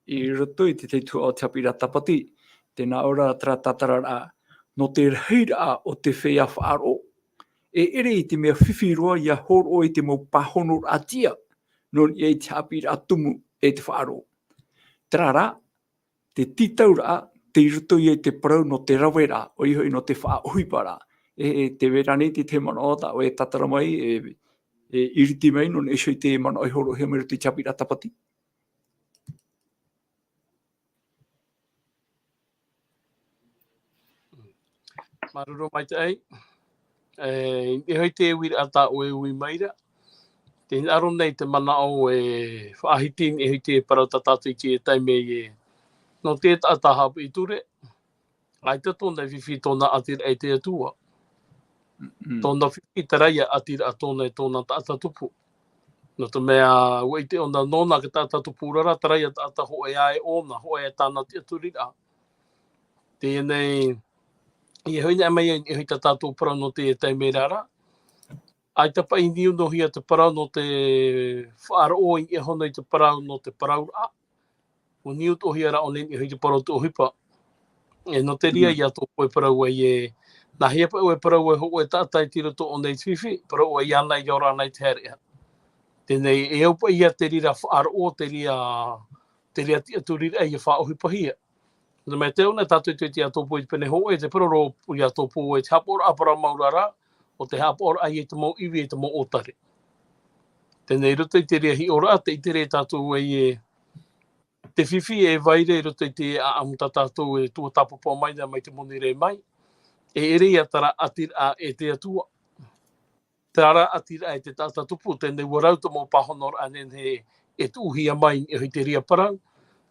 i roto i te tahi tuhaʻa o te haʻapiʻiraʻa Tāpati, tē nā ʻō ra terā tātararaʻa, nō te rahiraʻa o te feiā faʻaroʻo. E ʻere i te mea fifi roa ʻia hōroʻa i te mau pāhonoraʻa tiʻa, nō niʻa i te haʻapiʻiraʻa tumu e te faʻaroʻo. Terā rā, te tītauraʻa, tei roto ia i te parau nō te raveraʻa, ʻoia hoʻi nō te faʻaʻohiparaʻa. E, e tē vai ra ānei te tahi manaʻo tā ʻoe e tātara mai, e, e iriti mai, nō niʻa iho i te manaʻo i hōroʻahia mai i roto i te haʻapiʻiraʻa Tāpati? Māuruuru maitaʻi. E, i niʻa iho i te uiraʻa tā ʻoe e ui mai ra. Tē hinaʻaro nei te manaʻo e faʻahiti i niʻa iho i te parau tā tātou i te taime ē. Nō te taʻata haʻapiʻi ture, ʻaita tōna fifi, tōna ʻatiraʻa i te Atua. Mm. Tōna fifi, terā ïa ʻatiraʻa tōna e tōna taʻata tupu. Nō te mea, ʻua ʻite ʻōna nōna te taʻata tupu ra, terā ïa taʻata hōʻē ā e ʻōna, hōʻē ā tāna tiʻaturiraʻa. Teie nei, i hinaʻaro mai ai i tā tātou parau nō te taime ra. ʻAita paʻi i niu noa hia te parau nō te faʻaroʻo i niʻa iho nei i te parau nō te parauraʻa. ʻUa niu atoʻa hia rā ʻōna i niʻa iho i te parau o te ʻohipa. E nō te reira, mm, ïa tō ʻoe parau ē, e, nā hea paʻi ʻoe parau ē, hōʻē taʻata i roto ʻōna i te fifi, parau ē iāna e ora ana i te haereʻa. Teie nei, e au paʻi ïa te reira faʻaroʻo, te reira, te reira tiʻaturiraʻa ʻia faʻaʻohipahia. Nō te mea tē ʻō nei tātou i te, i te Iatopo i te pene hōʻē, te parau ra ia Iatopo ē, te haʻapaʻoraʻa parau mau ra, ʻo te haʻapaʻoraʻa i te mau ivi, i te mau ʻōtare. Teie nei i roto i te reira hiʻoraʻa, tē ʻite ra tātou ē, e, te fifi e vai ra i roto i te ʻāʻamu tā tātou e tuatāpapa mai nei mai te moni rē mai. E ʻere ïa terā ʻatiraʻa e te Atua. Terā ʻatiraʻa e te taʻata tupu, teie nei ʻua rau te mau pāhonoraʻa nehenehe e tuʻuhia mai i niʻa iho i te reira parau,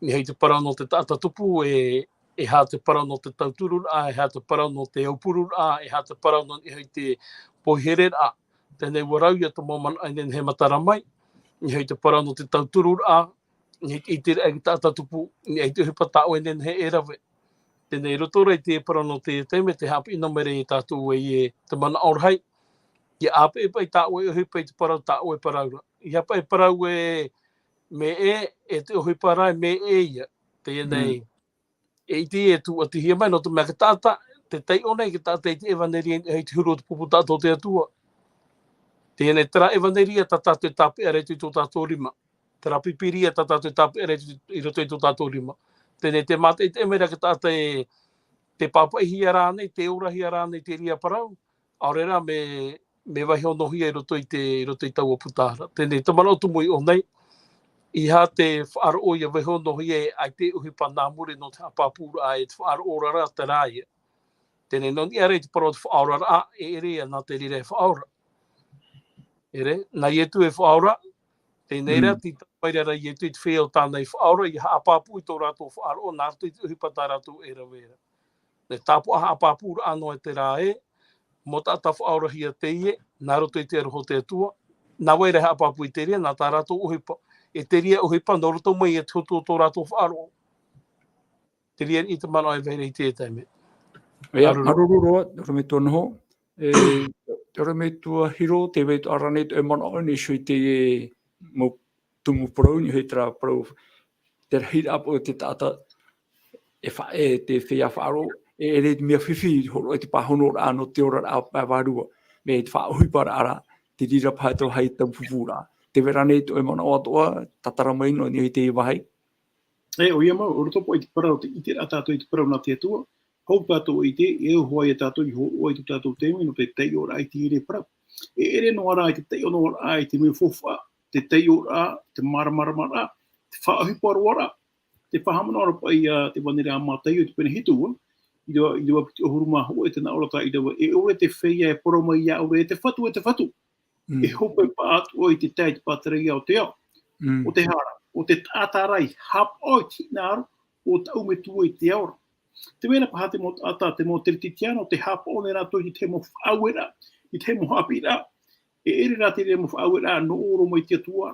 i niʻa iho i te parau nō te taʻata tupu, e, e aha te parau nō te tautururaʻa, e aha te parau nō te aupururaʻa, e aha te parau nō niʻa iho i te poihereraʻa. Teie nei ʻua rau ïa te mau manaʻo nehenehe e matara mai, i niʻa iho i te parau nō te tautururaʻa, i niʻa i te, i te, i te taʻata tupu, i niʻa i te ʻohipa tā ʻoe e nehenehe e rave. Teie nei i roto ra i te parau nō te taime, tē haʻapiʻi noa mai ra ia tātou ē, e te manaʻo rahi. ʻIa ʻāpeʻe paʻi tā ʻoe ʻohipa i te parau tā ʻoe e parau ra. ʻEiaha paʻi parau ē mea ʻē, e te ʻohipa rā e mea ʻē ïa. Teie nei, mm, e ʻite e tūʻatihia mai, nō te mea te taʻata, tē taiʻo nei te taʻata i te ʻevaneria i niʻa i te huru o te pupu taʻata o te Atua. Teie nei terā ʻevaneria tā tātou e tāpeʻa ra i tō tātou rima. Terā Pīpīria tā tātou e tāpeʻa ra i roto i tō tātou rima. Teie nei tē mātaʻitaʻi mai ra te taʻata ē, tē pāpaʻihia rānei, tē orahia rānei te reira parau, ʻaore rā mea, mea vaiiho noa hia i roto i te, i roto i taua puta ra. Teie nei te manaʻo tumu i ʻō nei, ʻeiaha te faʻaroʻo ʻia vaiiho noa hia e ʻaita e ʻohipa nā muri nō te haʻapāpūraʻa e te faʻaroʻo ra, terā ïa. Teie nei nō niʻa ra i te parau o te faʻaoraraʻa, e ʻere ïa nā te reira e faʻaora. Ere, nā Ietu e faʻaora, teie nei rā, mm, tei tae mai ra Ietu i te feiā o tāna i faʻaora, ʻia haʻapāpū i tō rātou faʻaroʻo, nā roto i te ʻohipa tā rātou e rave ra. Nē, tāpaʻo haʻapāpūraʻa noa i terā ē, mau taʻata faʻaorahia teie, nā roto i te aroha o te Atua, nā vai ra e haʻapāpū i te reira, nā tā rātou ʻohipa, e te reira ʻohipa, nō roto mai i te hotu o tō rātou faʻaroʻo. Te reira i te manaʻo e vai ra i te taime. ʻOia, māuruuru. Māuruuru roa, ʻorometua Noho. E, ʻorometua Hiro, tē vai atoʻa ra nei tō ʻoe manaʻo i niʻa iho i te mau tumu parau, i niʻa iho i terā parau, te rahiraʻa o te taʻata, e fa-, e te feiā faʻaroʻo, e ʻere i te mea fifi, hōroʻa i te pāhonoraʻa nō te oraraʻa pae vārua, mai te faʻaʻohiparaʻa ra, te reira paha te vāhi taupupūraʻa. Tē vai ra nei tō ʻoe manaʻo atoʻa, tātara mai noa i niʻa iho i teie vāhi. E, ʻoia mau, ʻo roto paʻi i te parau, te ʻiteraʻa tātou i te parau nā te Atua, hou tātou e ʻite, e au hoʻi ia tātou i hōroʻa i tō tātou taime nō te taiʻoraʻa i te reira parau. E ʻere noa rā i te taiʻo noa rā i te mea faufaʻa, te taiʻoraʻa, te māramaramaraʻa, te faʻaʻohipa roa rā, te faʻahaʻamanaʻo ra paʻi ia te vānere a Mataio i te pene hitu, ʻīrava, ʻīrava piti ʻahuru mā hōʻē, tē nā ʻō ra tā ʻīrava, e ʻore te feiā e parau mai iāʻu ra, e te Fatu, e te Fatu. Mm. E hopeʻa atoʻa i te tae i te pātireia o te ao. Mm. ʻO te aha ra, ʻo te taʻata ra i haʻapaʻo i te hinaʻaro o tāʻu Metua i te ao ra. Tē vai ra paha te mau taʻata, te mau Kerisetiano, tē haʻapaʻo nei rātou i te tahi mau faʻaueraʻa, i te tahi mau haʻapiʻiraʻa. E ʻere rā te reira mau faʻaueraʻa nō ʻō roa mai te Atua.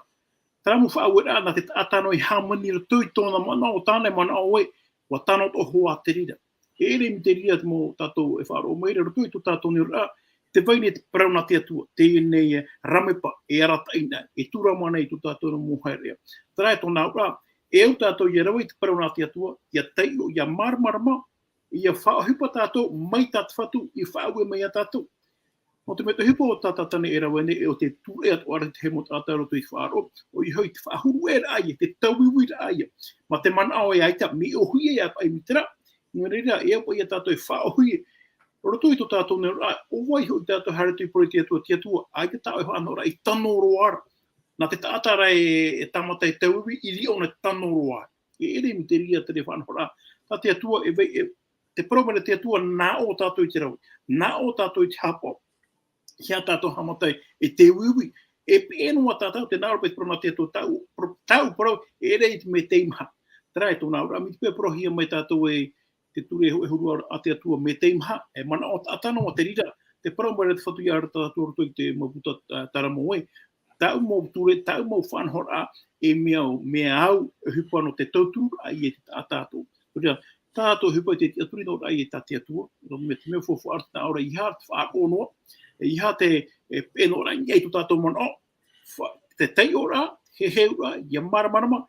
Terā mau faʻaueraʻa nā te taʻata noa i hāmani i roto i tōna manaʻo, ʻo tāna e manaʻo ē, ʻua tano atoʻa hoʻi te reira. E ʻere i te reira te mau tātou e faʻaroʻo mai ra, roto i tō tātou nei oraraʻa, tē vai nei te parau nā te Atua, teie nei e rāveʻa, e arataʻi na, e tūrama nei i tō tātou nei mau haereʻa. Terā e tōna auraʻa, e au tātou ʻia rave i te parau nā te Atua, ʻia taiʻo, ʻia māramarama, ʻia faʻaʻohipa tātou, mai tā te Fatu i faʻaue mai ia tātou. Nō te mea te ʻohipa o tā tātou nei e rave nei, e ʻo te tūreʻa atoʻa ra te mau taʻata i roto i te faʻaroʻo, ʻoia hoʻi te faʻahurueraʻa ia, te tauiuiraʻa ia. Mā te manaʻo ē ʻaita, mea ʻōhie ia paʻi mai terā. Nō reira, e au paʻi ia tātou e faʻaʻōhie. Roto i tō tātou nei oraraʻa, ʻo vai hoʻi tātou e haere atu i poro i te Atua, te Atua, ʻaita tā ʻoe faʻanahoraʻa i tano roa ra. Nā te taʻata ra e, e tāmata e tauiui, i reira ʻōna e tano roa. E ʻere i te reira te reira faʻanahoraʻa. Tā te Atua e vai, e, te parau mai ra te Atua, nā ʻō tātou i te rave, nā ʻō tātou i te haʻapaʻo. ʻEiaha tātou haʻamata e tauiui, e peʻe noa tātou, tē nā ʻō ra paʻi te parau nā te Atua, tāʻu, tāʻu parau, e ʻere i te mea teimaha. Terā e tōna auraʻa, mai te peu e parauhia mai tātou e te ture e hōʻē huru a te Atua, mea teimaha, e manaʻo taʻata noa te reira, te parau mai ra te Fatu ia tātou roto i te mau puta, ā, Taramo ē, tāʻu mau ture, tāʻu mau faʻanahoraʻa, e mea au, mea au, e ʻohipa nō te tauturu ai e te taʻata atoʻa. Nō reira, tā tātou ʻohipa i te tiʻaturi noa ra i tā te Atua, nō te mea, te mea faufaʻa ra te nā ʻō ra, ʻeiaha te faʻaroʻo noa, ʻeiaha te, e, peʻe noa ra i niʻa i tō tātou manaʻo, fa-, te taiʻoraʻa, heheuraʻa, ʻia māramarama,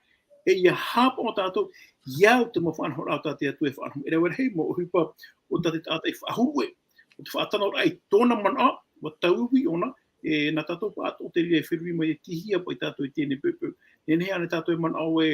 e ʻia haʻapaʻo tātou, ʻia au te mau faʻanahoraʻa tā te Atua e faʻanaho. E rave rahi mau ʻohipa o tā te taʻata i faʻahuru ē, ʻo te faʻatanoraʻa i tōna manaʻo, ʻua tauiui ʻōna, e, nā tātou pāʻatoʻa te reira e feruri mai e tīhia paʻi tātou i teie nei poʻipoʻi. Nehenehe ānei tātou e manaʻo ē,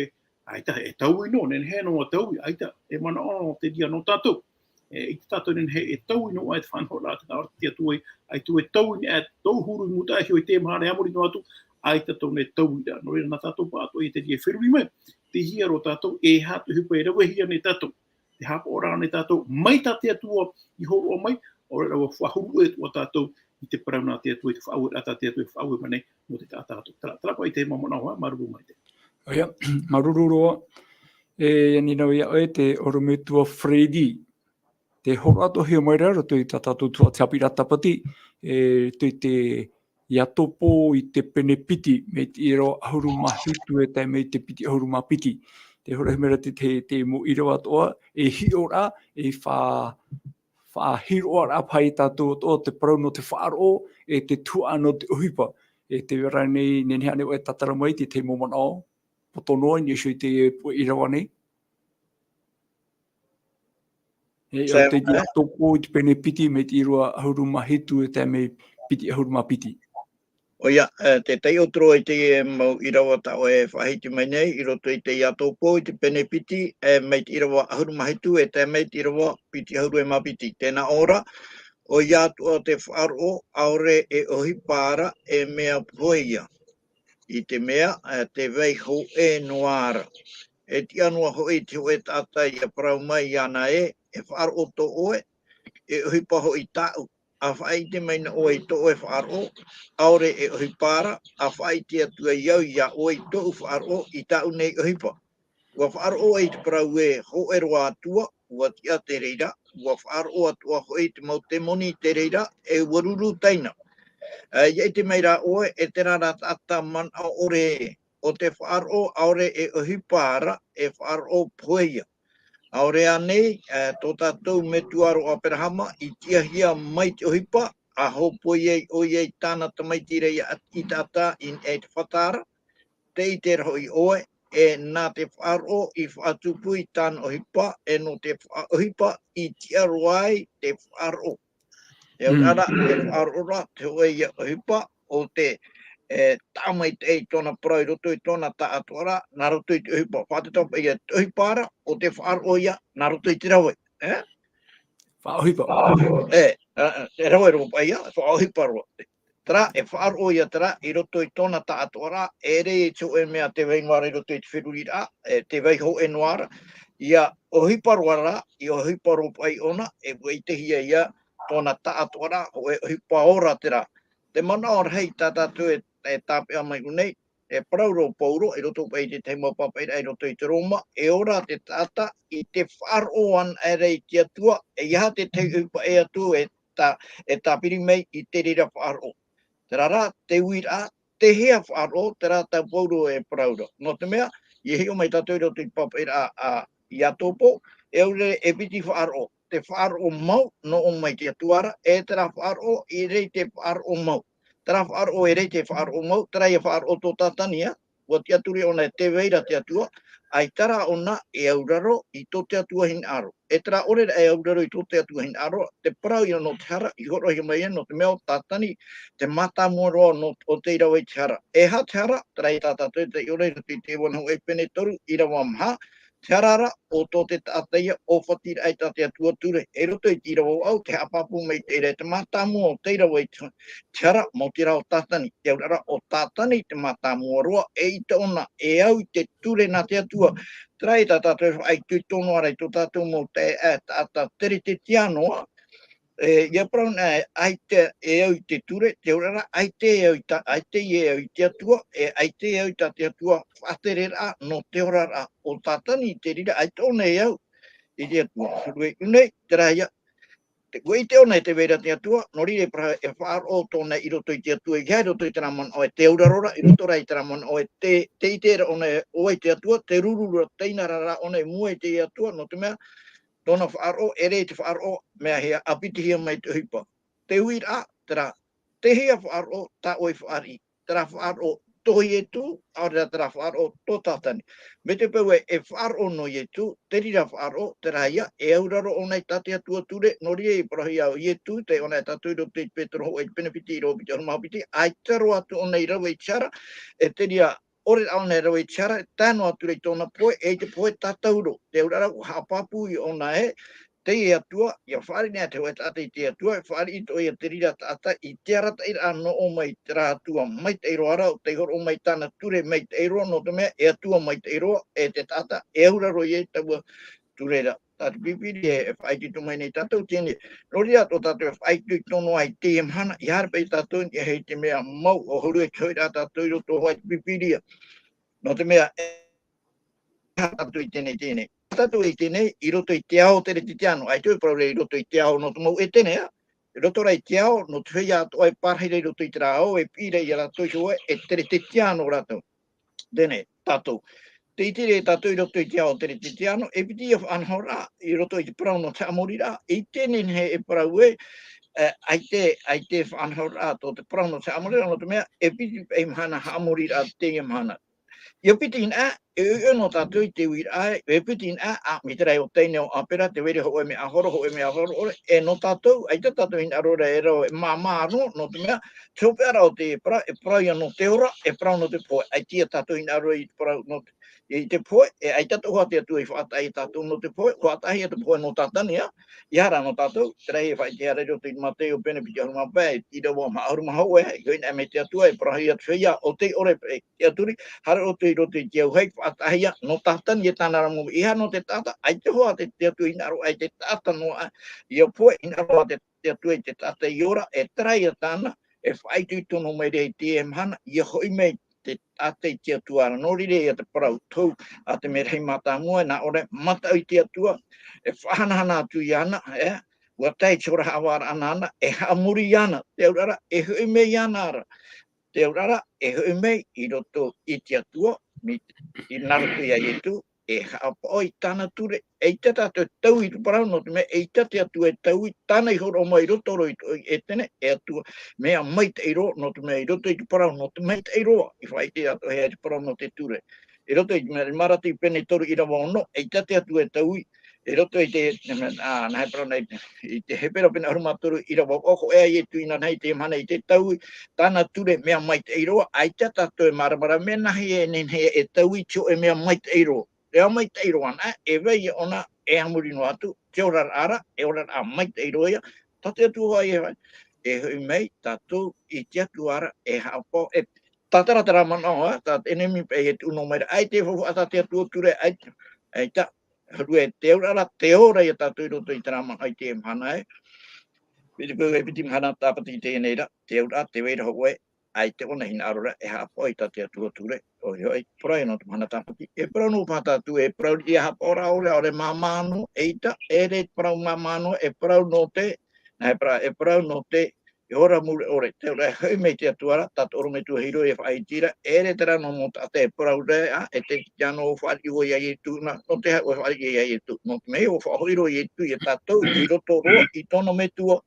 ʻaita, e taui noa, nehenehe noa taui, ʻaita, e manaʻo noa te reira nō tātou. E, ʻaita tātou nehenehe e taui noa ā te faʻanahoraʻa, tē nā ʻō ra te Atua ē, ʻaita e taui noa ā tō huru i mūtaʻa iho i te mahana e a muri noa atu, ʻaita tōna e taui ra. Nō reira, nā tātou pāʻatoʻa ia te reira e feruri mai, tīhia roa tātou, e aha te ʻohipa e ravehia nei tātou. Te haʻapaʻoraʻa nei tātou, mai tā te Atua i hōroʻa mai, ʻaore rā ʻua faʻahuru atoʻa tātou i te parau nā te Atua, i te faʻaueraʻa tā te Atua e faʻaue mai nei, nō te taʻata atoʻa. Terā, terā paʻi te mau manaʻo, ā, māuruuru maitaʻi. ʻOia, māuruuru roa. E ani nā vau ia ʻoe, te ʻorometua Freddy. Tē hōroʻa atoʻahia mai ra, roto i tā tātou tuhaʻa Te Haʻapiʻiraʻa Tāpati, e, roto i te Iakobo i te pene piti, mai te ʻīrava ʻahuru mā hitu e tae mai te piti ʻahuru mā piti. Tē hōroʻahia mai ra te, te, te mau ʻīrava atoʻa, e hiʻo ra, e fa-, faʻahiroʻaraʻa paʻi ia tātou atoʻa te parau nō te faʻaroʻo, e te tuhaʻa nō te ʻohipa. E tē vai ra nei, nehenehe ānei ʻoe e tātara mai i te tahi mau manaʻo poto noa i niʻa iho i te puʻe ʻīrava nei? E, ʻo te, ā, Iakobo i te pene piti, mai te ʻīrava ʻahuru mā hitu e tae mai piti ʻahuru mā piti. ʻOia, e, tē taiʻo atu ra i te mau ʻīrava tā ʻoe e faʻahiti mai nei, i roto i te Iakobo i te pene piti, e, mai te ʻīrava ʻahuru mā hitu e tae mai te ʻīrava piti ʻahuru e mā piti. Tē nā ʻō ra, ʻoia atoʻa te faʻaroʻo, ʻaore e ʻohipa ra, e mea pohe ia. I te mea, e, tē vai hōʻē noa ra. E tiʻa noa hoʻi te hōʻē taʻata ʻia parau mai iāna ē, e faʻaroʻo tō ʻoe, e ʻohipa hoʻi tāʻu. ʻa faʻaʻite mai na ʻoe i tō ʻoe faʻaroʻo, ʻaore e ʻohipa ra, ʻa faʻaʻite atu ai au iā ʻoe i tōʻu faʻaroʻo i tāʻu nei ʻohipa. Ua faʻaroʻo ai te parau ē, hōʻē roa atua, ua tiʻa te reira, ua faʻaroʻo atoʻa hoʻi te mau temoni i te reira, e ua ruru taina. E, ʻia ʻite mai rā ʻoe, e terā rā taʻata manaʻo ʻore ē, ʻo te faʻaroʻo ʻaore e ʻohipa ra, e faʻaroʻo pohe ia. ʻAore ānei, e, tō tātou metua ra ʻo Aperahama, i tiʻahia mai te ʻohipa, ʻa hōpoi ai ʻoia i tāna tamaiti ra ia, i taʻata i, i te fata ra, tē ʻite ra hoʻi ʻoe, e nā te faʻaroʻo i faʻatupu i tāna ʻohipa, e nō te faʻaʻohipa i tiʻa roa ai te faʻaroʻo. E au Mm. ara, e faʻaroʻo ra, te hōʻē ia ʻohipa, ʻo te, e, taʻamaitaʻi i tōna parau i roto i tōna taʻatoʻaraʻa, nā roto i te ʻohipa. Faʻatetaupaʻi ia te ʻohipa ra, ʻo te faʻaroʻo ia, nā roto i te rave. E? Faʻaʻohipa. E, e, e rave roa paʻi ia, faʻaʻohipa roa. Terā, e faʻaroʻo ia terā, i roto i tōna taʻatoʻaraʻa, e ʻere i te hōʻē mea tē vai noa ra i roto i te feruriraʻa, e tē vai hōʻē noa ra, ʻia ʻohipa roa ra, ʻia ʻohipa roa paʻi ʻōna, e ʻua ʻitehia ia tōna taʻatoʻaraʻa, hōʻē ʻohipa ora terā. Te manaʻo rahi tā tātou e, e tāpeʻa mai ʻō nei, e parau ra ʻo Paulo, i roto paʻi i te tahi mau pāpaʻiraʻa i roto i te Roma, e ora te taʻata i te faʻaroʻo anaʻe ra i te Atua, ʻeiaha te tahi ʻohipa ʻē atu e tā, e tāpiri mai i te reira faʻaroʻo. Terā rā, te uiraʻa, te hea faʻaroʻo, terā tā Paulo e parau ra. Nō te mea, ʻia hiʻo mai tātou i roto i te pāpaʻiraʻa a Iakobo, e au ra e piti faʻaroʻo, te faʻaroʻo mau, nō ʻō mai te Atua ra, e terā faʻaroʻo, ʻeʻere i te faʻaroʻo mau. Terā faʻaroʻo, ʻeʻere i te faʻaroʻo mau, terā ia faʻaroʻo tō Tātani, ʻua tiʻaturi ʻōna e tē vai ra te Atua, ʻaita rā ʻōna e auraro i tō te Atua hinaʻaro. E terā ʻore ra e auraro i tō te Atua hinaʻaro, te parau ia nō te hara, i hōroʻahia mai ia nō te mea ʻo Tātani, te mātāmua roa nō, ʻo tei rave i te hara. E aha te hara, terā ia tā tātou e taiʻo ra i roto i te Ioane hōʻē pene toru, ʻīrava maha, te hara ra, ʻo tō te taʻata ia, ʻōfatiraʻa i tā te Atua ture. I roto i te ʻīrava vaʻu, te haʻapāpū maitaʻi ra, te mātāmua ʻo tei rave i te, te hara, maoti rā ʻo Tātani. Te auraʻa ra, ʻo Tātani te mātāmua roa, eʻita ʻōna e au i te ture nā te Atua. Terā ia tā tātou e faʻaitoito noa ra i tō tātou mau taeaʻe, taʻata Teretetiano, e, ʻia parau na, ʻaita e au i te ture, te auraʻa ra, ʻaita e au i tā, ʻaita e au i te Atua, e ʻaita e au i tā te Atua faʻatereraʻa nō te oraraʻa. ʻO Tātani i te reira, ʻaita ʻōna e au i te Atua. Huru e ʻu nei, terā ia, te, ʻua ʻite ʻōna e tē vai ra te Atua, nō reira e parau, e faʻaroʻo atoʻa ʻōna i roto i te Atua, ʻeiaha i roto i terā manaʻo e te auraro ra, i roto rā i terā manaʻo e te, tē ʻite ra ʻōna e ʻo vai te Atua, tē ruru ra, tē ʻinararo ra ʻōna i mua i te Atua, nō te mea, tōna faʻaroʻo, ʻeʻere i te faʻaroʻo, mea hea, ʻa pitihia mai te ʻohipa. Te uiraʻa, terā, te hea faʻaroʻo tā ʻoe i fāriʻi, terā faʻaroʻo tō Ietu, ʻaore rā terā faʻaroʻo tō Tātani. Mai te peu ē, e faʻaroʻo nō Ietu, te reira faʻaroʻo, terā ia, e auraro ʻōna i tā te Atua ture, nō reira i parauhia ʻo Ietu, tē ʻō na ia tātou i roto i te Petero hōʻē pene piti, ʻīrava piti, ʻahuru mā piti, ʻaita roa atu ʻōna i rave i te hara, e te reira ʻore rā ʻōna e rave i te hara, e tae noa atu ra i tōna pohe, e i te pohe tātauro. Te auraʻa ra, ʻua haʻapāpū ia ʻōna ē, te Atua, ʻia fāriʻi anaʻe te hōʻē taʻata i te Atua, e fāriʻi atoʻa ia te reira taʻata i te arataʻiraʻa nō ʻō mai i terā Atua maitaʻi roa ra, ʻo tei hōroʻa mai tāna ture maitaʻi roa, nō te mea, e Atua maitaʻi roa, e te taʻata, e auraro ia i taua ture ra. Tā te Pīpīria e faʻaitoito mai nei tātou, teie nei. Nō reira, tō tātou e faʻaitoito noa i teie mahana, ʻia haere paʻi tātou, ʻia hei te mea mau, ʻahuru e toru rā tātou i roto i te Pīpīria. Nō te mea, e, tātou i teie nei, teie nei. Tātou i teie nei, i roto i te ao Teretetiano, ʻaita e parau ra i roto i te ao nō te mau ʻētene, ā. I roto rā i te ao, nō te feiā atoʻa e pārahi ra i roto i terā ao, e piʻi ra ia rātou iho ē, e Teretetiano rātou. Teie nei, tātou. Tē ʻite ra tātou i roto i te ao Teretetiano, e piti ia faʻanahoraʻa, i roto i te parau nō te haʻamoriraʻa, i teie nei e parau ē, e, ʻaita, ʻaita e faʻanahoraʻa tō te parau nō te haʻamoriraʻa, nō te mea, e piti paʻi mahana haʻamoriraʻa teie mahana. ʻIa piti anaʻe, e, e, e nō tātou i te uiraʻa, e piti anaʻe, ā, mai terā ʻo Taina ʻo ʻĀpera, tē vai ra hōʻē mea ʻahoro, hōʻē mea ʻahoro ʻore, e nō tātou, ʻaita tātou hinaʻaro ra e rave, e māmā noa, nō te mea, te hopeʻa ra o te parau, e parau ia nō te ora, e parau nō te pohe, ʻaita ia tātou hinaʻaro i te parau nō te, i te pohe, e ʻaita atoʻa te Atua i faʻataʻa ia tātou nō te pohe, faʻataʻahia te pohe nō Tātani, ā, ʻeiaha rā nō tātou, terā e faʻaʻitehia ra i roto i te Māteo pene piti ʻahuru mā pae, ʻīrava maha ʻahuru mā hōʻē, e hiʻo anaʻe mai te Atua, e parauhia te feiā, ʻo tei ʻore paʻi, tiʻaturi, haere ʻoutou i roto i te auahi, faʻataʻahia, nō Tātani e tāna ra mau, ʻeiaha nō te taʻata, ʻaita hoʻi te, te Atua hinaʻaro, ʻaita te taʻata noa, ā, ia pohe, hinaʻaro ā te te Atua i te taʻata i ora, e terā ia tāna, e faʻaitoito noa mai ra i teie mahana, ʻia hoʻi mai te taʻata i te Atua ra. Nō reira ia te parau tou, a te merahi mātāmua, nā ʻō ra, mataʻu i te Atua, e faʻahanahana atu iāna, e, ʻua tae i te hora haʻavāraʻa nāna, e haʻamori iāna, te auraʻa ra, e hoʻi mai iāna ra. Te auraʻa ra, e hoʻi mai i roto i te Atua, mai, i nā roto ia Ietu, e haʻapaʻo i tāna ture, ʻeita tātou e taui i te parau, nō te mea ʻeita te Atua e taui, tāna i hōroʻa mai i roto roa i tō ʻEtene, e Atua, mea maitaʻi roa, nō te mea i roto i te parau, nō te maitaʻi roa, i faʻaʻite atoʻa hia i te parau nō te ture. I roto i te mea, Maraki pene toru ʻīrava ono, ʻeita te Atua e taui, i roto i te, a, nā hea e parau nei, i te Hepera pene ʻahuru mā toru ʻīrava vaʻu, hōʻē ā Ietu inanahi i te mahana i te taui, tāna ture mea maitaʻi roa, ʻaita tātou e māramarama, mea nāhea e nehenehe e taui i te hōʻē mea maitaʻi roa. Mea maitaʻi roa anaʻe, e vai ʻōna, e a muri noa atu, te oraraʻa ra, e oraraʻa maitaʻi roa ia, tā te Atua hoʻi e vai, e hoʻi mai tātou i te Atua ra, e haʻapaʻo, e tātaratara manaʻo, ā, tā te ʻenemi paʻi e tuʻu noa mai ra, ʻaita e faufaʻa tā te Atua ture, ʻaita, ʻaita, huru e te auraʻa ra, te ora ia tātou i roto i terā manaʻo i teie mahana ē. Piti pū e piti mahana tāpati i teie nei ra, te auraʻa, tē vai ra hōʻē, ʻaita ʻōna hinaʻaro ra, e haʻapaʻo i tā te Atua ture, ʻoia hoʻi, parau nō te mahana tāpati, e parau noa paha tātou, e parau ia haʻapaʻo ra, ʻaore, ʻaore māmā noa, ʻeita, ʻeʻere te parau māmā noa, e parau nō te, nā hea e parau, e parau nō te, e ora mure ʻore, te ora e hoʻi mai te Atua ra, tā te ʻorometua Hiro e faʻaʻite ra, ʻeʻere terā noa mau taʻata e parau ra, ā, e te, te ano fāriʻi ʻoe ia Ietu na, nō te aha ʻoe e fāriʻi ia Ietu, nō te mea ʻua faʻahoʻi roa Ietu ia tātou, i roto roa, i tōna metua,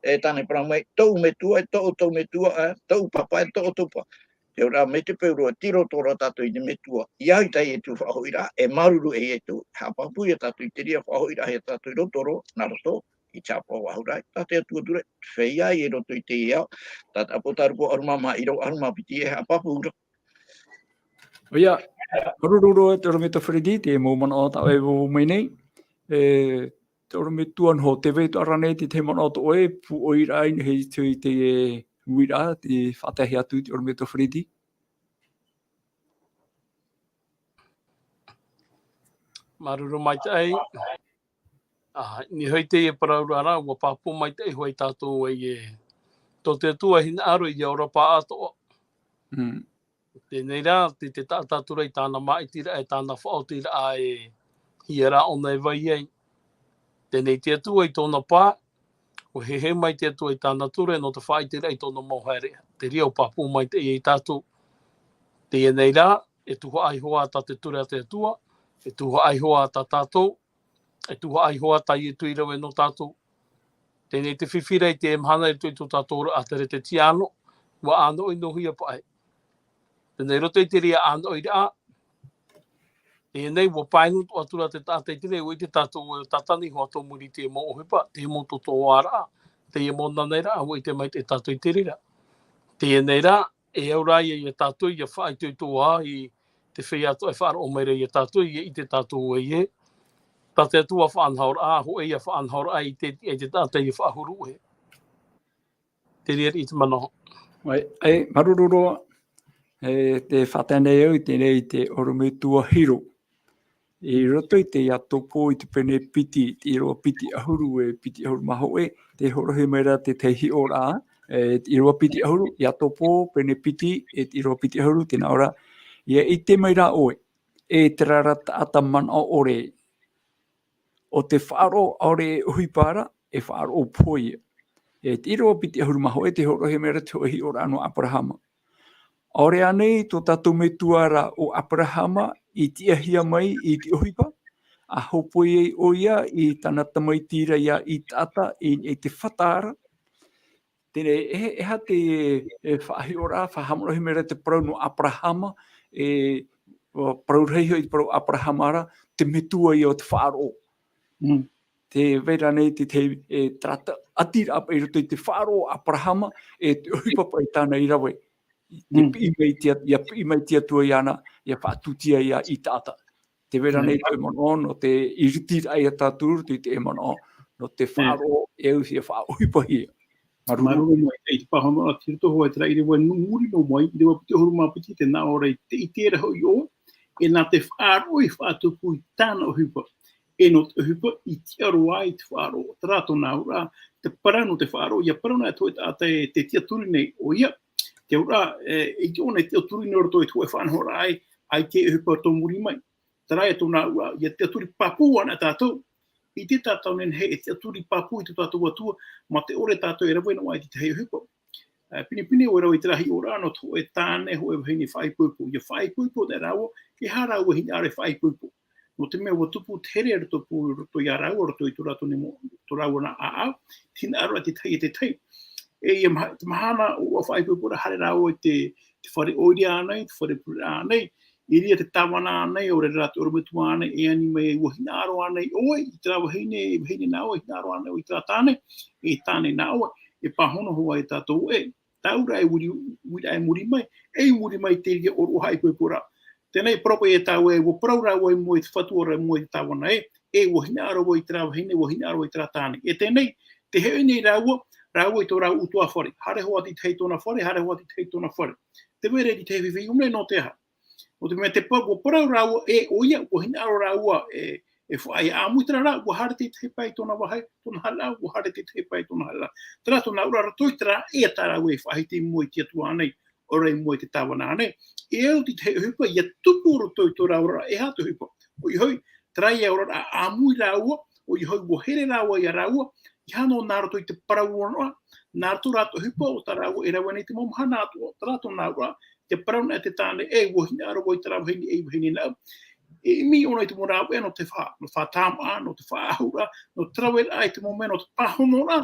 e tāna e parau mai, tōʻu metua, e tōʻu, tōʻu metua, ā, tōʻu papa, e tōʻu, tōʻu papa. Te ora mai te peu roa, tei roto roa tātou i te metua, i au i tā Ietu faʻahoʻiraʻa, e māuruuru e Ietu, haʻapāpū ia tātou i te reira faʻahoʻiraʻa ia tātou i roto roa, nā roto, i te haʻapaʻo vahuraʻa, tā te Atua ture, feiā i roto i teie ao, tā te ʻĀpōtarupo ʻahuru mā maha ʻīrava ʻahuru mā piti e haʻapāpū ra. ʻOia, māuruuru roa te ʻorometua Freddy, te mau manaʻo tā ʻoe e vauvau mai nei. E, te ʻorometua Noho, tē vai atoʻa ra nei te tahi manaʻo tō ʻoe, pūʻoiraʻa i niʻa i te, te, e, uiraʻa, tē faʻatae atu te ʻorometua Freddy. Māuruuru maitaʻi. Ā, i niʻa hoʻi i teie parau ra, ʻua pāpū maitaʻi hoʻi tātou ē, tō te Atua e hinaʻaro ʻia ora pāʻātoʻa. Mm. Teie nei rā, te, te taʻata ture i tāna māʻitiraʻa, e tāna faʻaotiraʻa e hia rā ʻōna e vai ai. Teie nei te Atua i tōna pae, ʻua heheu mai te Atua i tāna ture, nō te faʻaʻiteraʻa i tōna mau haereʻa. Te reira ʻua pāpū maitaʻi ia tātou. Teie nei rā, e tuhaʻa iho ā tā te ture a te Atua, e tuhaʻa iho ā tā tātou, e tuhaʻa iho ā tā Ietu i rave nō tātou. Teie nei te fifi ra i te mahana i roto i tō tātou ora ʻātere Teretiano, ʻua ʻānoʻi noa hia paʻi. Teie nei roto i te reira ʻānoʻiraʻa, teie nei ʻua pae noa atoʻa ra te taʻata i te reira, ʻua ʻite tātou ē ʻua tātani iho ā tō muri i te mau ʻohipa, te mau tōtōʻaraʻa, te mau naneraʻa, ʻua ʻite maitaʻi tātou i te reira. Teie nei rā, e au ra ia, ia tātou, ia faʻaitoito ā i te feiā atoʻa e faʻaroʻo mai ra ia tātou, ʻia ʻite tātou ē, tā te Atua faʻanahoraʻa, hōʻē ia faʻanahoraʻa i te, i te taʻata ʻia faʻahuru ē. Te reira i te manaʻo. ʻAe, ʻae, māuruuru roa, e, tē faʻatae nei au i teie nei te ʻorometua Hiro. I roto i te Iatopo i te pene piti, te ʻīrava piti ʻahuru e piti ʻahuru mā hōʻē, tē hōroʻahia mai ra te tahi hiʻoraʻa, e, te ʻīrava piti ʻahuru, Iatopo, pene piti, e te ʻīrava piti ʻahuru, tē nā ʻō ra, ʻia ʻite mai rā ʻoe, e terā ra taʻata manaʻo ʻore, ʻo te faʻaroʻo ʻaore e ʻohipa ra, e faʻaroʻo pohe ia. E te ʻīrava piti ʻahuru mā hōʻē, tē hōroʻahia mai ra te hōʻē hiʻoraʻa nō Aperahama. ʻAore ānei tō tātou Metua ra ʻo Aperahama i tiʻahia mai i te ʻohipa, ʻa hōpoi ai ʻoia i tāna tamaiti ra ia Isaaka i, i te fata ra? Teie nei, e, e aha te, e, faʻahiʻoraʻa, faʻahaʻamanaʻohia mai ra te parau nō Aperahama, e, ʻua parau rahi hoʻi te parau Aperahama ra, te metua ia o te faʻaroʻo. Mm. Tē vai ra nei te, te, e, terā ʻatiraʻa paʻi i roto i te faʻaroʻo o Aperahama, e te ʻohipa paʻi tāna i rave. Te Mm. piʻi mai te At-, ʻia piʻi mai te Atua iāna, ʻia faʻatūtia ia Isaaka. Tē vai ra Mm. nei te manaʻo, nō te iritiraʻa ia tātou, te, te manaʻo, nō te Mm. faʻaroʻo, e au ʻia faʻaʻohipahia. Māuruuru. Māuruuru maitaʻi i te pāhono, ā, i roto hoʻi terā ʻīrava i muri noa mai, ʻīrava piti ʻahuru mā piti, tē nā ʻō ra, ʻia ʻite ra hoʻi ʻoe, e nā te faʻaroʻo i faʻatupu i tāna ʻohipa. e nō te ʻohipa i tiʻa roa ai te faʻaroʻo. Terā tōna auraʻa, te parau nō te faʻaroʻo, ʻia parau na e te hōʻē taʻata e te tiʻaturi nei ʻoia. Te auraʻa, e, i te ʻōna e tiʻaturi nei roto i te hōʻē faʻanahoraʻa ē, ʻaita e ʻohipa tō muri mai. Terā e tōna auraʻa, ʻia tiʻaturi pāpū ana tātou. ʻIte tātou nei e tiʻaturi pāpū i tō tātou Atua, mā te ʻore tātou e rave noa i te tahi ʻohipa. E, pinepine ʻoe rave i terā hiʻoraʻa nō te hōʻē tāne, hōʻē vahine faʻaipoipo. ʻIa faʻaipoipo nei rāua, e aha rāua e hinaʻaro e faʻaipoipo. Nō te mea ʻua tupu te here roto pū, roto ia rāua, roto i tō rātou nei mo-, tō rāua nā ʻāʻau, te hinaʻaro a te tahi e te tahi. E ia maha-, te mahana ʻōroʻa faʻaipoipo ra, haere rāua i te, te fare ʻoire ānei, te fare pureraʻa ānei, i reira te tāvana ānei, ʻaore rā te ʻorometua ānei, e ani mai ʻua hinaʻaro ānei ʻoe i terā vahine, e vahine nā ʻoe, hinaʻaro ānei ʻoe i terā tāne, e tāne nā ʻoe, e pāhono hoʻi tātou ē. Taura e ui-, uiraʻa i muri mai, e i muri mai te reira ʻōroʻa faʻaipoipo ra. Teie nei parau paʻi e taua ē, ʻua parau rāua i mua i te Fatu ʻaore i mua i te tāvana ē, e ʻua hinaʻaro vau i terā vahine, ʻua hinaʻaro vau i terā tāne. E teie nei, tē hoʻi nei rāua, rāua i tō rāua ʻutuāfare. Haere hoʻi atu i te tahi i tōna fare, haere hoʻi atu i te tahi i tōna fare. Tē vai ra te tahi fifi ʻumre nō te aha. Nō te mea te pa-, ʻua parau rāua ē ʻoia, ʻua hinaʻaro rāua e, e faʻaea ʻāmui terā rā, ʻua haere te tahi pae i tōna vāhi, tōna hala, ʻua haere te tahi pae i tōna hala. Terā tōna auraʻa roto i terā ē tā rāua e faʻahiti i mua i te Atua ānei, ʻaore i mua i te tāvana ānei. E au te tahi ʻohipa, ʻia tupu roto i tō rāua ra, e aha te ʻohipa. ʻOia hoʻi, terā ia oraraʻa ʻāmui rāua, ʻoia hoʻi ʻua here rāua ia rāua, e aha nō nā roto i te parau noa, nā roto rā te ʻohipa o tā rāua e rave nei te mau mahana atoʻa, terā tōna auraʻa, te parau na e te tāne, e ʻua hinaʻaro vau i terā vahine, e vahine nā ʻoe. E ʻimi ʻōna i te mau rāveʻa nō te fa-, nō te faʻatāmaʻa, nō te faʻaʻahuraʻa, nō te raveraʻa i te mau mea, nō te pāhonoraʻa,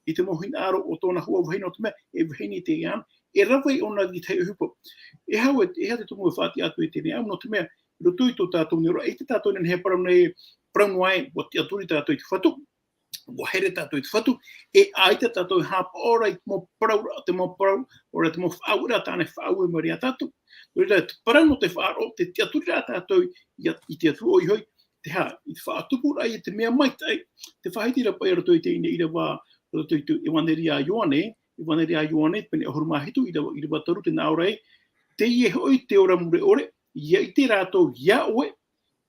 i te mau hinaʻaro o tōna huavahine, nō te mea, e vahine teie ānei, e rave ʻōna i te tahi ʻohipa. E aha e, e aha te tumu e faʻatiʻa atu i teie nei, nō te mea, i roto i tō tātou nei auraʻa, ʻaita tātou e nehenehe e parau nei, parau noa ē, ʻua tiʻaturi tātou i te Fatu, ʻua here tātou i te Fatu, e ʻaita tātou e haʻapaʻo ra i te mau parau ra, te mau parau, ʻaore te mau faʻaueraʻa tāna e faʻaue mai ra ia tātou. Nō reira, te parau nō te faʻaroʻo, te tiʻaturi ra tātou ia, i te Atua, ʻoia hoʻi, te aha, i te faʻatupuraʻa i te mea maitaʻi, te faʻahiti ra paʻi i roto i teie nei ʻīrava, roto i te ʻEvaneria a Ioane, ʻEvaneria a Ioane, pene ʻahuru mā hitu, ʻīrava, ʻīrava toru, tē nā ʻō ra ē, teie hoʻi te ora mure ʻore, ʻia ʻite rātou ia ʻoe,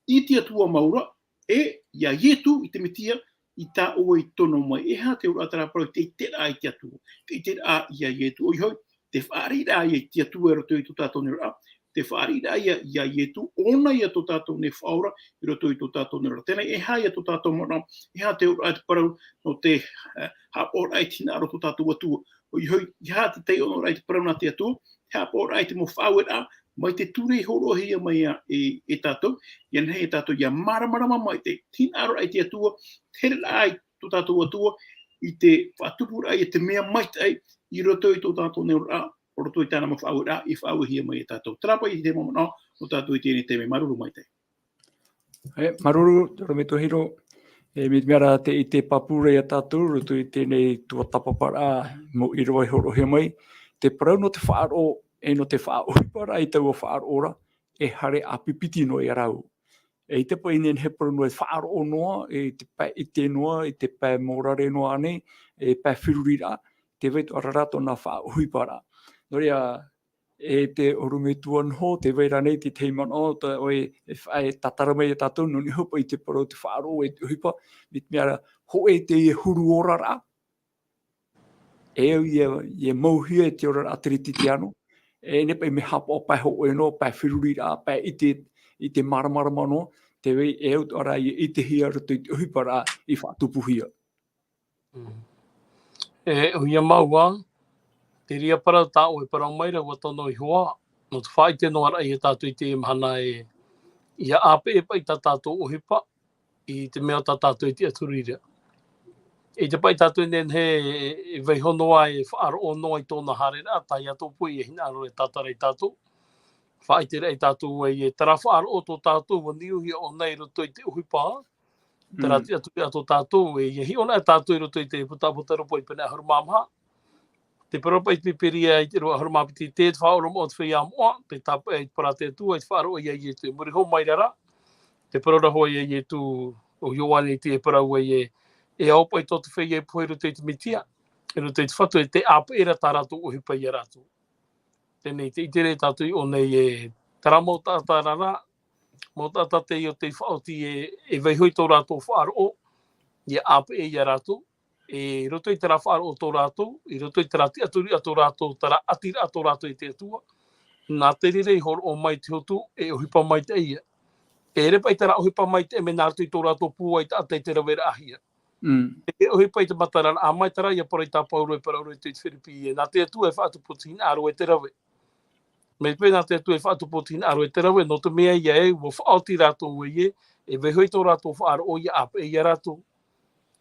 i te Atua mau ra, e ia Ietu i te Metia, i tā ʻoe i tono mai. E aha te auraʻa terā parau, te ʻiteraʻa i te Atua, te ʻiteraʻa ia Ietu. ʻOia hoʻi, te fāriʻiraʻa ia i te Atua i roto i tō tātou nei auraʻa, te fāriʻiraʻa ia, ia Ietu, ʻōna ia tō tātou nei Faʻaora, i roto i tō tātou nei auraʻa. Teie nei, e aha ia tō tātou manaʻo, e aha te auraʻa, te parau, nō te, eh, haʻapaʻoraʻa i te hinaʻaro o tō tātou Atua. ʻOia hoʻi, e aha te taiʻo noa ra i te parau nā te Atua, te haʻapaʻoraʻa i te mau faʻaueraʻa, mai te ture i hōroʻahia mai ia e, e tātou, ʻia nehenehe tātou ʻia māramarama mai te, te hinaʻaroraʻa i te Atua, te hereraʻa i tō tātou Atua, i te faʻatupuraʻa, i te mea maitaʻi, i roto i tō tātou nei auraʻa, i roto i tāna mau faʻaueraʻa, i faʻauehia mai ia tātou. Terā paʻi te mau manaʻo nō tātou i teie nei taime. Māuruuru maitaʻi. E, māuruuru, te ʻorometua Hiro. E, mai te mea ra tē ʻite pāpū ra ia tātou, i roto i teie nei tuatāpaparaʻa, mau ʻīrava i hōroʻahia mai. Te parau nō te faʻaroʻo, e nō te faʻaʻohiparaʻa i taua faʻaroʻo ra, e haere ʻāpipiti noa ia rāua. ʻEita paʻi e nehenehe e parau noa e faʻaroʻo noa, e te pae ʻite noa, e te pae mōrare noa ānei, e pae feruriraʻa, tē vai atoʻa ra tōna faʻaʻohiparaʻa. Nō reira, e te ʻorometua Noho, tē vai ra ānei te tahi manaʻo, tā ʻoe e fa-, e tātara mai ia tātou, nō niʻa hoʻi paʻi i te parau te faʻaroʻo e te ʻohipa, mai te mea ra, hōʻē teie huru oraraʻa, e au ʻia, ʻia mauhia e te oraraʻa teretitiano, e nehenehe paʻi mea haʻapaʻo pae hōʻē noa, pae feruriraʻa, pae ʻite, ʻite māramarama noa, tē vai e au atoʻa ra ʻia ʻitehia i roto i te ʻohiparaʻa i faʻatupuhia. Mm. E, ʻoia mau ā, te reira parau tā ʻoe e parau mai ra, ʻua tono iho ā, nō te faʻaʻite noa raʻa ia tātou i teie mahana ē, ʻia ʻāpeʻe paʻi tā tātou ʻohipa, i te mea tā tātou e tiʻaturi ra. ʻEita paʻi tātou e nehenehe e, e vaiiho noa e faʻaroʻo noa i tōna haereraʻa, tā ia tō pū e hinaʻaro e tātara ia tātou. Faʻaʻite raʻa ia tātou ē, terā faʻaroʻo tō tātou, ʻua niuhia ʻōna i roto i te ʻohipa, terā Mm. tiʻaturi tō tātou, e, ʻia hiʻo na tātou i roto i te Puta, Puta Ropo i pene ʻahuru mā maha. Te parau paʻi i te Pīpīria i te ʻīrava ʻahuru mā piti, tē faʻaʻoromaʻi te feiā moʻa, tē tāpeʻa i te parau a te Atua, i te faʻaroʻo ia Ietu. I muri iho mai ra, te parau ra hoʻi ia Ietu, ʻo Ioane i te parau ē, e ao paʻi tō te feiā e pohe i roto i te Metia, i roto i te Fatu, e tē ʻāpeʻe ra tā rātou ʻohipa ia rātou. Teie nei, tē ʻite ra tātou i ʻō nei ē, terā mau taʻata ra, Mau taʻata teie o te faʻaoti e, e vaiho i tō rātou faʻaroʻo, ia ʻāpeʻe ia rātou, e roto i terā faʻaroʻo tō rātou, i roto i terā tiʻaturi a tō rātou, terā ʻatiraʻa tō rātou i te Atua. Nā te reira i hōroʻa mai te hotu, e ʻohipa maitaʻi ia. E ʻere paʻi terā ʻohipa maitaʻi mea nā roto i tō rātou pūai taʻata i te raveraʻahia. Mm. E ʻohipa i te matara raʻa mai terā ia parau tā Pauro e parau roa i te Firipi e, nā te Atua e faʻatupu te hinaʻaro e te rave. Mai te peu nā te Atua e faʻatupu te hinaʻaro e te rave, nō te mea ia e, ua faʻaoti rātou e, e vaiho i tō rātou faʻaroʻo ia ʻāpeʻe ia rātou.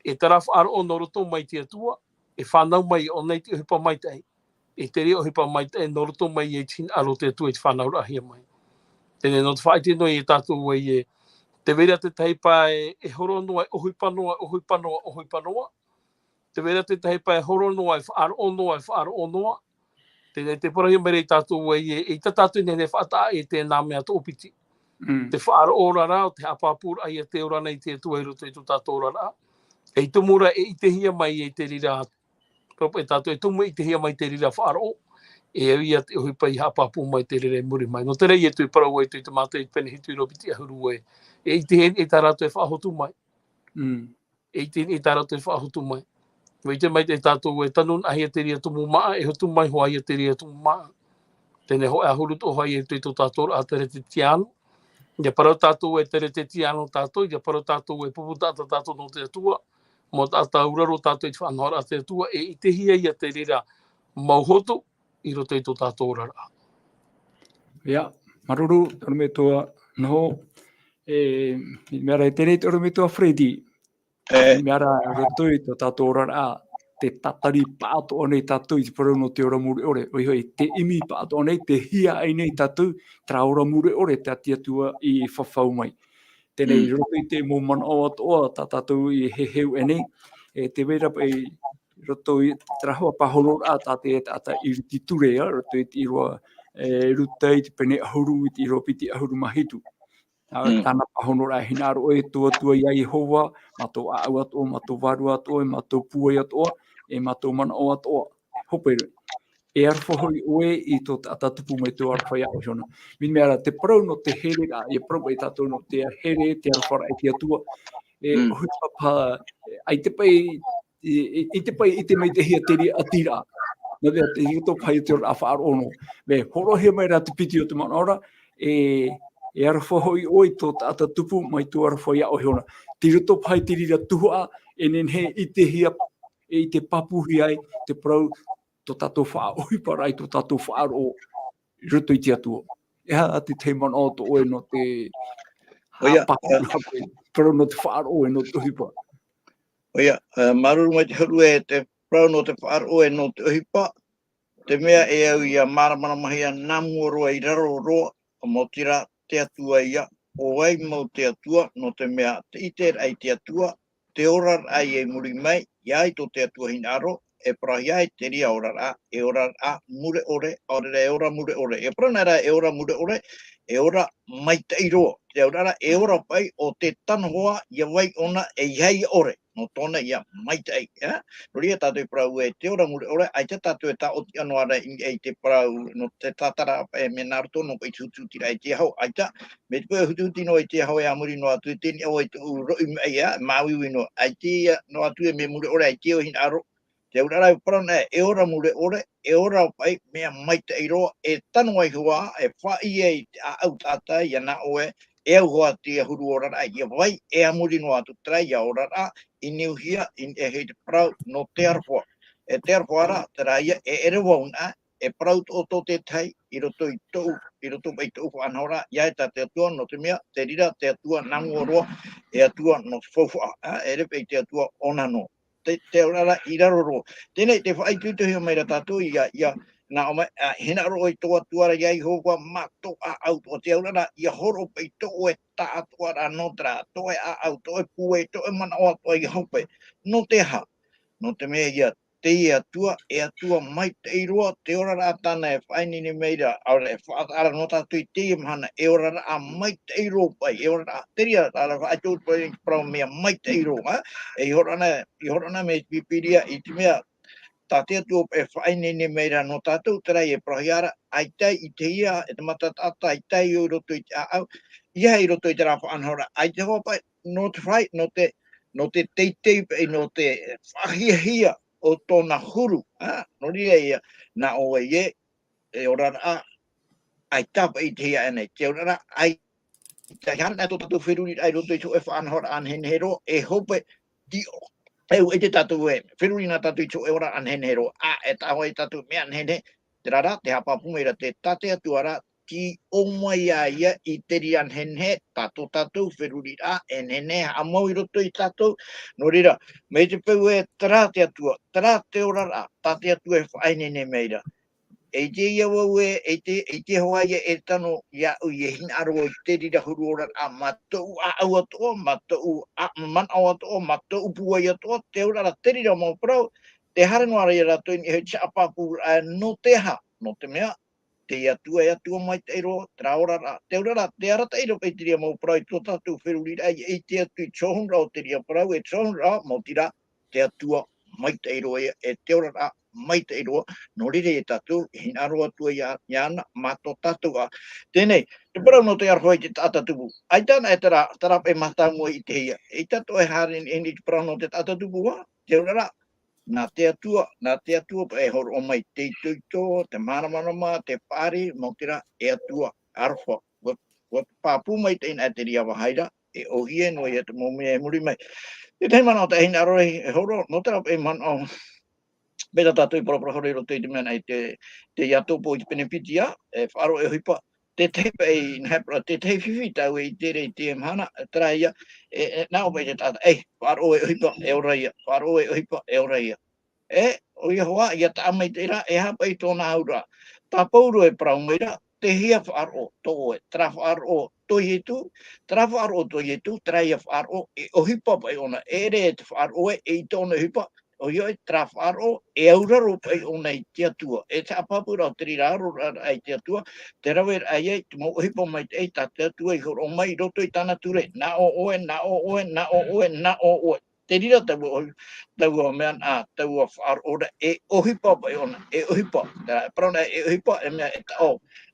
E terā faʻaroʻo nō roto mai te Atua, e fānau mai ʻōna i te ʻohipa maitaʻi. E te reira ʻohipa maitaʻi nō roto mai i te hinaʻaro o te Atua i te fānauraʻahia mai. Teie nō te faʻaʻite noa ia tātou e, tē vai ra te tahi pae, e horo noa, e ʻohipa noa, ʻohipa noa, ʻohipa noa. Tē vai ra te tahi pae, e horo noa, e faʻaroʻo noa, e faʻaroʻo noa. Teie te parauhia mai ra ia tātou e, e ʻaita tātou e nehenehe e faʻataʻa i teie mea toʻopiti. Mm. Te faʻaroʻo ra rā, o te haʻapāpūraʻa ia te ora nei te Atua i roto i tō tātou oraraʻa. E tumu ra e ʻitehia mai i te reira, e tātou e tumu e ʻitehia mai te reira faʻaroʻo. E au ia te ʻohipa i haʻapāpū mai te reira i muri mai. Nō te reira e tui parau ai te, te Mātaio pene hitu ʻīrava piti ʻahuru e, e ʻitehia e tā rātou e faʻahotu mai. Mm. E ʻite i tā rātou e faʻahotu mai. Ua ʻite mai te tātou e tanu nā hea te reira tumu māʻa, e hotu mai hoʻi ia te reira tumu māʻa. Teie hōʻē ʻahuru toʻohia i tō tātou oraraʻa teretetiāno. Ia parau tātou e teretetiāno tātou, ia parau tātou e pupu taʻata tātou nō te Atua, mau taʻata auraro tātou i te faʻanahoraʻa a te Atua, e ʻitehia ia te reira mau hotu i roto i tō tātou oraraʻa. Ia, māuruuru, te ʻorometua Noho, e, mea ra e teie te ʻorometua Freddy. E. Mea ra, roto i tō tātou oraraʻa, tē tatari paʻatoʻa nei tātou i te parau nō te ora mure ʻore, ʻoia hoʻi, tē ʻimi paʻatoʻa nei, tē hiaʻai nei tātou, terā ora mure ʻore, tā te Atua i fafau mai. Teie, mm, i roto i te mau manaʻo atoʻa, tā tātou i heheu aʻe nei, e tē vai ra paʻi, i roto i terā hua pāhonoraʻa, tā te taʻata ʻIriti Ture, ā, i roto i te ʻīrava, e, Ruta i te pene ʻahuru, i te ʻīrava piti ʻahuru mā hitu. Ā, mm, tāna pāhonoraʻa, hinaʻaro ʻoe i tō Atua ia Iehova, mā tō ʻāʻau atoʻa, mā tō vārua atoʻa, mā tō pūai atoʻa, e mā tō manaʻo atoʻa. Hope roa. E aroha hoʻi ʻoe i tō taʻata tupu mai tō aroha iā ʻoe iho na. Mai te mea ra, te parau nō te hereraʻa, ʻia parau paʻi tātou nō te here, te aroharaʻa i te Atua. E, mm, ʻohipa paha, e, ʻaita paʻi, e, e, ʻaita paʻi, ʻite maitaʻihia te reira ʻatiraʻa. Nō te, i roto paha i te oraraʻa faʻaroʻo noa. Mea hōroʻahia mai ra te piti o te manaʻo ra, e, e aroha hoʻi ʻoe i tō taʻata tupu mai tō aroha iā ʻoe iho na. Tei roto paha i te reira tuhaʻa, e nehenehe e ʻitehia, e ʻite pāpūhia ai te parau, tō tātou faʻaʻohiparaʻa i tō tātou faʻaroʻo i roto i te Atua. E aha te tahi manaʻo tō ʻoe nō te, ʻoia, haʻapāpū, ā, haʻapāpū, parau nō te faʻaroʻo e nō te ʻohipa. ʻOia, ā, māuruuru maitaʻi Huru e, te parau nō te faʻaroʻo e nō te ʻohipa, te mea e au ʻia māramaramahia nā mua roa i raro roa, ʻo maoti rā te Atua ia, ʻo vai mau te Atua, nō te mea te ʻiteraʻa i te Atua, te oraraʻa ia i muri mai, ʻia ʻite tō te Atua hinaʻaro, e parauhia ai te reira oraraʻa, e oraraʻa mure ʻore, ʻaore rā e ora mure ʻore. E parau noa ra e ora mure ʻore, e ora maitaʻi roa. Te auraʻa ra, e ora paʻi ʻo te tano hoa, ʻia vai ʻōna e ʻeiaha ʻore. Nō tōna ïa maitaʻi, ē? Nō reira tātou e parau ē, te ora mure ʻore, ʻaita tātou e tāʻoti noa ra i, i te parau, nō te tātara, e, mea nā roto noa paʻi te hutihuti ra i te aho, ʻaita, mai te peu e hutihuti noa i te aho e a muri noa atu, e teie nei ʻoe i tōʻu roʻi maʻi, ē, māuiui noa, ʻaita ia noa atu e mea mure ʻore, ʻaita ʻoe hinaʻaro, te auraʻa ra e parau na, e ora mure ʻore, e ora paʻi, mea maitaʻi roa, e tano ai hoʻi, e faʻaʻī ai te ʻāʻau taʻata ia nā ʻoe, e au hoʻi te huru oraraʻa ʻia vai, e a muri noa atu terā ïa oraraʻa, i niuhia, i, e hei te parau, nō te aroha. E te aroha ra, terā ïa, e ʻere vau na, e parau tō, tō te tahi, i roto i tōʻu, i roto paʻi tōʻu faʻanahoraʻa, ʻia ʻite te Atua, nō te mea, te reira, te Atua nā mua roa, e Atua nō te faufaʻa, ā, e ʻere paʻi te Atua ʻōna noa. Te, te auraʻa ra i raro roa. Teie nei, tē faʻaitoitohia mai ra tātou ïa, ïa, nā ʻō mai, ā, hinaʻaro ʻoe i tō Atua ra ʻia Iehova mā tō ʻāʻau atoʻa. Te auraʻa ra, ʻia hōroʻa paʻi tō ʻoe taʻatoʻaraʻa nō terā, tō ʻoe ʻāʻau, tō ʻoe pūai, tō ʻoe manaʻo atoʻa ʻia hope. Nō te aha? Nō te mea ïa, teie Atua, e Atua maitaʻi roa, te oraraʻa tāna e faʻaineine mai ra, ʻaore, e faʻataʻa ra nō tātou i teie mahana, e oraraʻa maitaʻi roa paʻi, e oraraʻa, te reira, tāna faʻaitoito paʻi, parau mea maitaʻi roa, ā? E, i hōroʻa na, i hōroʻa na mai te Pīpīria, i te mea, tā te Atua e faʻaineine mai ra nō tātou, terā e parauhia ra, ʻaita i te hia, e te mata taʻata, ʻaita i roto i te ʻāʻau, ʻia i roto i terā faʻanahoraʻa, ʻaita hoʻi paʻi, nō te fai, nō te, nō te teitei paʻi, nō te faʻahiahia o tōna huru, ā, nō reira ia, nā ʻō ē, e oraraʻa, ʻaita paʻi i te hia aʻe nei, te oraraʻa, ʻaita, ʻia haere anaʻe tō tātou feruriraʻa i roto i te hōʻē faʻanahoraʻa nehenehe roa, e hope, ʻio, e ʻua ʻite tātou ē, feruri na tātou i te hōʻē oraraʻa nehenehe roa, ā, e taʻa hoʻi tātou mea nehenehe, terā rā, tē haʻapāpū mai ra te, tā te Atua ra, tē ʻō mai ā ia i te reira nehenehe, tā tō tātou feruriraʻa e nehenehe, haʻamau i roto ia tātou, nō reira, mai te peu ē, terā te Atua, terā te oraraʻa, tā te Atua e faʻaineine mai ra. E ʻite ïa vau ē, e ʻite, e ʻite hoʻi ïa e tano iāʻu ʻia hinaʻaro i te reira huru oraraʻa, mā tōʻu ʻāʻau atoʻa, mā tōʻu ʻā-, manaʻo atoʻa, mā tōʻu pūai atoʻa, te oraraʻa te reira mau parau, tē haere noa ra ia rātou i niʻa i te haʻapāpūraʻa, nō te aha, nō te mea, te Atua, e Atua maitaʻi roa, terā oraraʻa, te oraraʻa, tē arataʻi ra paʻi te reira mau parau i tō tātou feruriraʻa, ʻia ʻite atu i te hōhonuraʻa o te reira parau, e te hōhonuraʻa, maoti rā, te Atua maitaʻi roa ia, e te oraraʻa maitaʻi roa, nō reira ia tātou, e hinaʻaro atu ai ia, iāna, mā tō tātou ʻā. Teie nei, te parau nō te aroha i te taʻata tupu. ʻAita anaʻe terā, terā paʻi mātāmua i ʻitehia. ʻAita atoʻa e haere i niʻa i te parau nō te taʻata tupu, ā, te oraraʻa, nā te Atua, nā te Atua paʻi e hōroʻa mai te itoito, te māramarama, te paʻari, maoti rā, e Atua, aroha. ʻUa, ʻua pāpū maitaʻi anaʻe te reira vāhi ra, e ʻōhie noa ia te mau mea i muri mai. Te tahi manaʻo tā e hinaʻaro e hōroʻa, nō terā paʻi manaʻo, mai tā tātou i paraparahora i roto i te mea nei te, te Iatopo i te pene piti ā, e faʻaroʻo e ʻohipa, te tahi paʻi, nā, e parau, te tahi fifi tāʻu e ʻite ra i teie mahana, terā ia, e, e, nā ʻō paʻi te taʻata, e, faʻaroʻo e ʻohipa, e ora ia, faʻaroʻo e ʻohipa, e ora ia. E, ʻoia hoʻi, ʻia taʻa maitaʻi ra, e aha paʻi tōna auraʻa. Tā Pauro e parau mai ra, te hia faʻaroʻo, tō ʻoe, terā faʻaroʻo, tō Ietu, terā faʻaroʻo tō Ietu, terā ia faʻaroʻo, e ʻohipa paʻi ʻōna, e ʻere e te faʻaroʻo ē, e ʻita ʻōna e ʻohipa, ʻoia hoʻi, terā faʻaroʻo, e auraro paʻi ʻōna i te Atua, e te haʻapāpūraʻa o te reira aroraʻa i te Atua, te raveraʻa ia i te mau ʻohipa maitaʻi tā te Atua i hōroʻa mai i roto i tāna ture, nā ʻō ʻoe, nā ʻō ʻoe, nā ʻō ʻoe, nā ʻō ʻoe. Te reira taua ʻohi-, taua mea nā, taua faʻaroʻo ra, e ʻohipa paʻi ʻōna, e ʻohipa. Terā, e parau na, e ʻohipa, e mea e taʻo,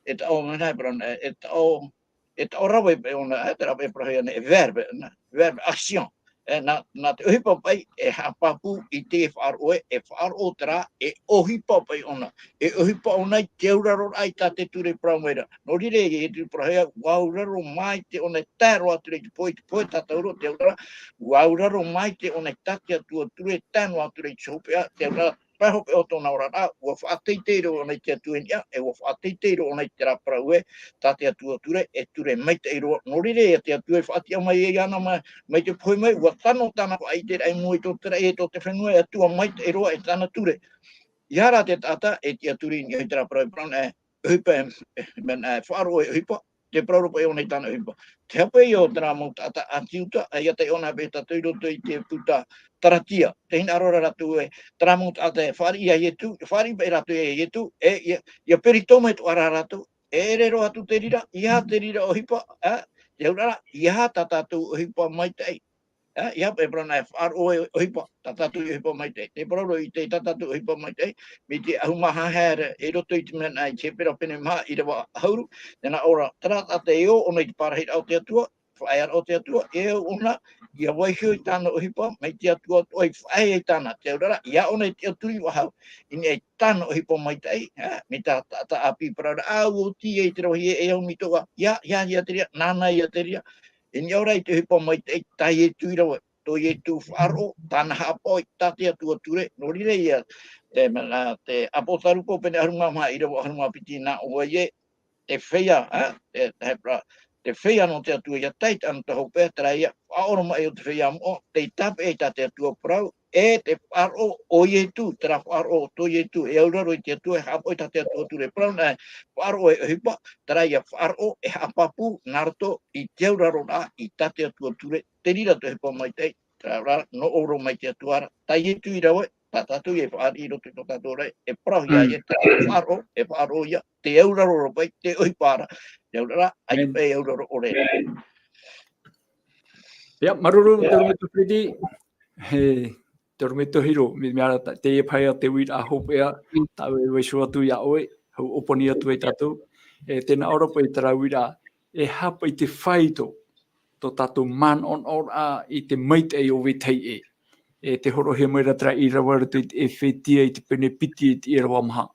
e taʻo, mea nā, e parau na, e taʻo, e taʻo rave paʻi ʻōna, e, terā paʻi e parau ia nei, e verbe, nā, verbe, action. E, nā, nā te ʻohipa paʻi, e haʻapāpū i te faʻaroʻo ē, e faʻaroʻo terā, e ʻohipa paʻi ʻōna, e ʻohipa ʻōna i te auraroraʻa i tā te ture parau mai ra. Nō reira, e te parau ia, ʻua auraro maitaʻi ʻōna i tae roa atu ra i te pohe, i te pohe tātauro, te auraroraʻa, ʻua auraro maitaʻi ʻōna i tā te Atua ture, e tae noa atu ra i te hopeʻa, te auraroraʻa, pae hopeʻa o tōna oraraʻa, ʻua faʻateitei roa ʻōna i te Atua i niʻa, e ʻua faʻateitei roa ʻōna i terā parau ē, tā te Atua ture, e ture maitaʻi roa. Nō reira, ia te Atua e faʻatiʻa mai ai iāna mai, mai te pohe mai, ʻua tano tāna faʻaʻiteraʻa i mua i tō te raʻi e tō te fenua, e Atua maitaʻi roa, e tāna ture. ʻEiaha rā te taʻata e tiʻaturi i niʻa i terā parau, e parau na, e ʻohipa, e, e, mea nā, e faʻaroʻo e ʻohipa, te parau ra paʻi ʻōna i tāna ʻohipa. Te hape ia o terā mau taʻata ʻāti Iuta, ʻaita e ʻō na paʻi tātou i roto i te puta Karatia. Tē hinaʻaro ra rātou ē, terā mau taʻata e fāriʻi ia Ietu, fāriʻi paʻi rātou ia Ietu, e, ʻia, ʻia peritoma atoʻa rā rātou, e ʻere roa atu te reira, ʻeiaha te reira ʻohipa, ā, te auraʻa, ʻeiaha tā tātou ʻohipa maitaʻi. Ā, ʻeiaha paʻi e parau na e faʻaroʻo e ʻohipa, tā tātou ʻohipa maitaʻi. Te parau ra i te, tā tātou ʻohipa maitaʻi, mai te ʻahuru mā haere, i roto i te mea nā i te Hepera pene maha ʻīrava ʻahuru, tē nā ʻō ra, terā taʻata e ō ʻōna i te pārahiraʻa o te Atua, faʻaearaʻa o te Atua, e au ʻōna, ʻia vaiiho i tāna ʻohipa, mai te Atua atoʻa i faʻaea i tāna, te auraʻa, ʻeiaha ʻōna e tiʻaturi faʻahou, i niʻa i tāna ʻohipa maitaʻi, ā, mai tā, tā, taʻata ʻāpī parau ra, ā, ʻua oti ia i te rave hia e au mai tōʻu, ā, ʻeiaha, ʻeiaha ia te reira, nāna ia te reira, i niʻa ora i te ʻohipa maitaʻi, tā Ietu i rave, tō Ietu faʻaroʻo, tāna haʻapaʻo i tā te Atua ture, nō reira ia, te, mea nā, te ʻApotarupo pene ʻahuru mā maha ʻīrava ʻahuru mā piti nā ʻō ai ē, te feiā, ā, te, te, te feiā nō te Atua ʻia tae i tāna hopeʻa, terā ia, faʻaoromaʻi o te feiā moʻa, tei tāpeʻa i tā te Atua parau, e te faʻaroʻo o Ietu, terā faʻaroʻo tō Ietu, e auraro i te Atua, e haʻapaʻo i tā te Atua ture, parau na, faʻaroʻo e ʻohipa, terā ia faʻaroʻo, e haʻapāpū, nā roto i te auraroraʻa, i tā te Atua ture, te reira te ʻohipa maitaʻi, terā rā, nō ʻō roa mai te Atua ra, tā Ietu i rave, tā tātou e fāriʻi i roto i tō tātou ra, e parauhia ia te faʻaroʻo, e faʻaroʻo ia, te auraro roa paʻi, te ʻohipa ra, te auraro, ʻaita paʻi e auraro ʻore. ʻIa, māuruuru, te ʻorometua Freddy, he, te ʻorometua Hiro, mea, mea ra, te, teie paʻi te uiraʻa hopeʻa, tāʻu e vaiiho atu iā ʻoe, hau ʻōpani atu ai tātou, e, tē nā ʻō ra paʻi terā uiraʻa, e hapa i te faito tō tātou manaʻonaʻoraʻa i te maitaʻi o vetahi ʻē. E te horoʻahia mai ra terā ʻīrava i roto i te Efetia i te pene piti i te ʻīrava maha.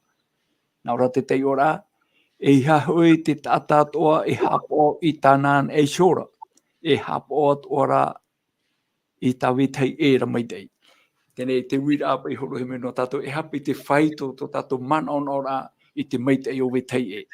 Nā ʻō ra te taiʻoraʻa, ʻeiaha hoʻi te taʻata atoʻa e haʻapaʻo i tāna anaʻe iho ra, e haʻapaʻo atoʻa rā i tā vetahi ʻē ra maitaʻi. Teie te uiraʻa paʻi horoʻahia mai nō tātou, e hapa i te faito tō tātou manaʻonaʻoraʻa i te maitaʻi o vetahi ʻē.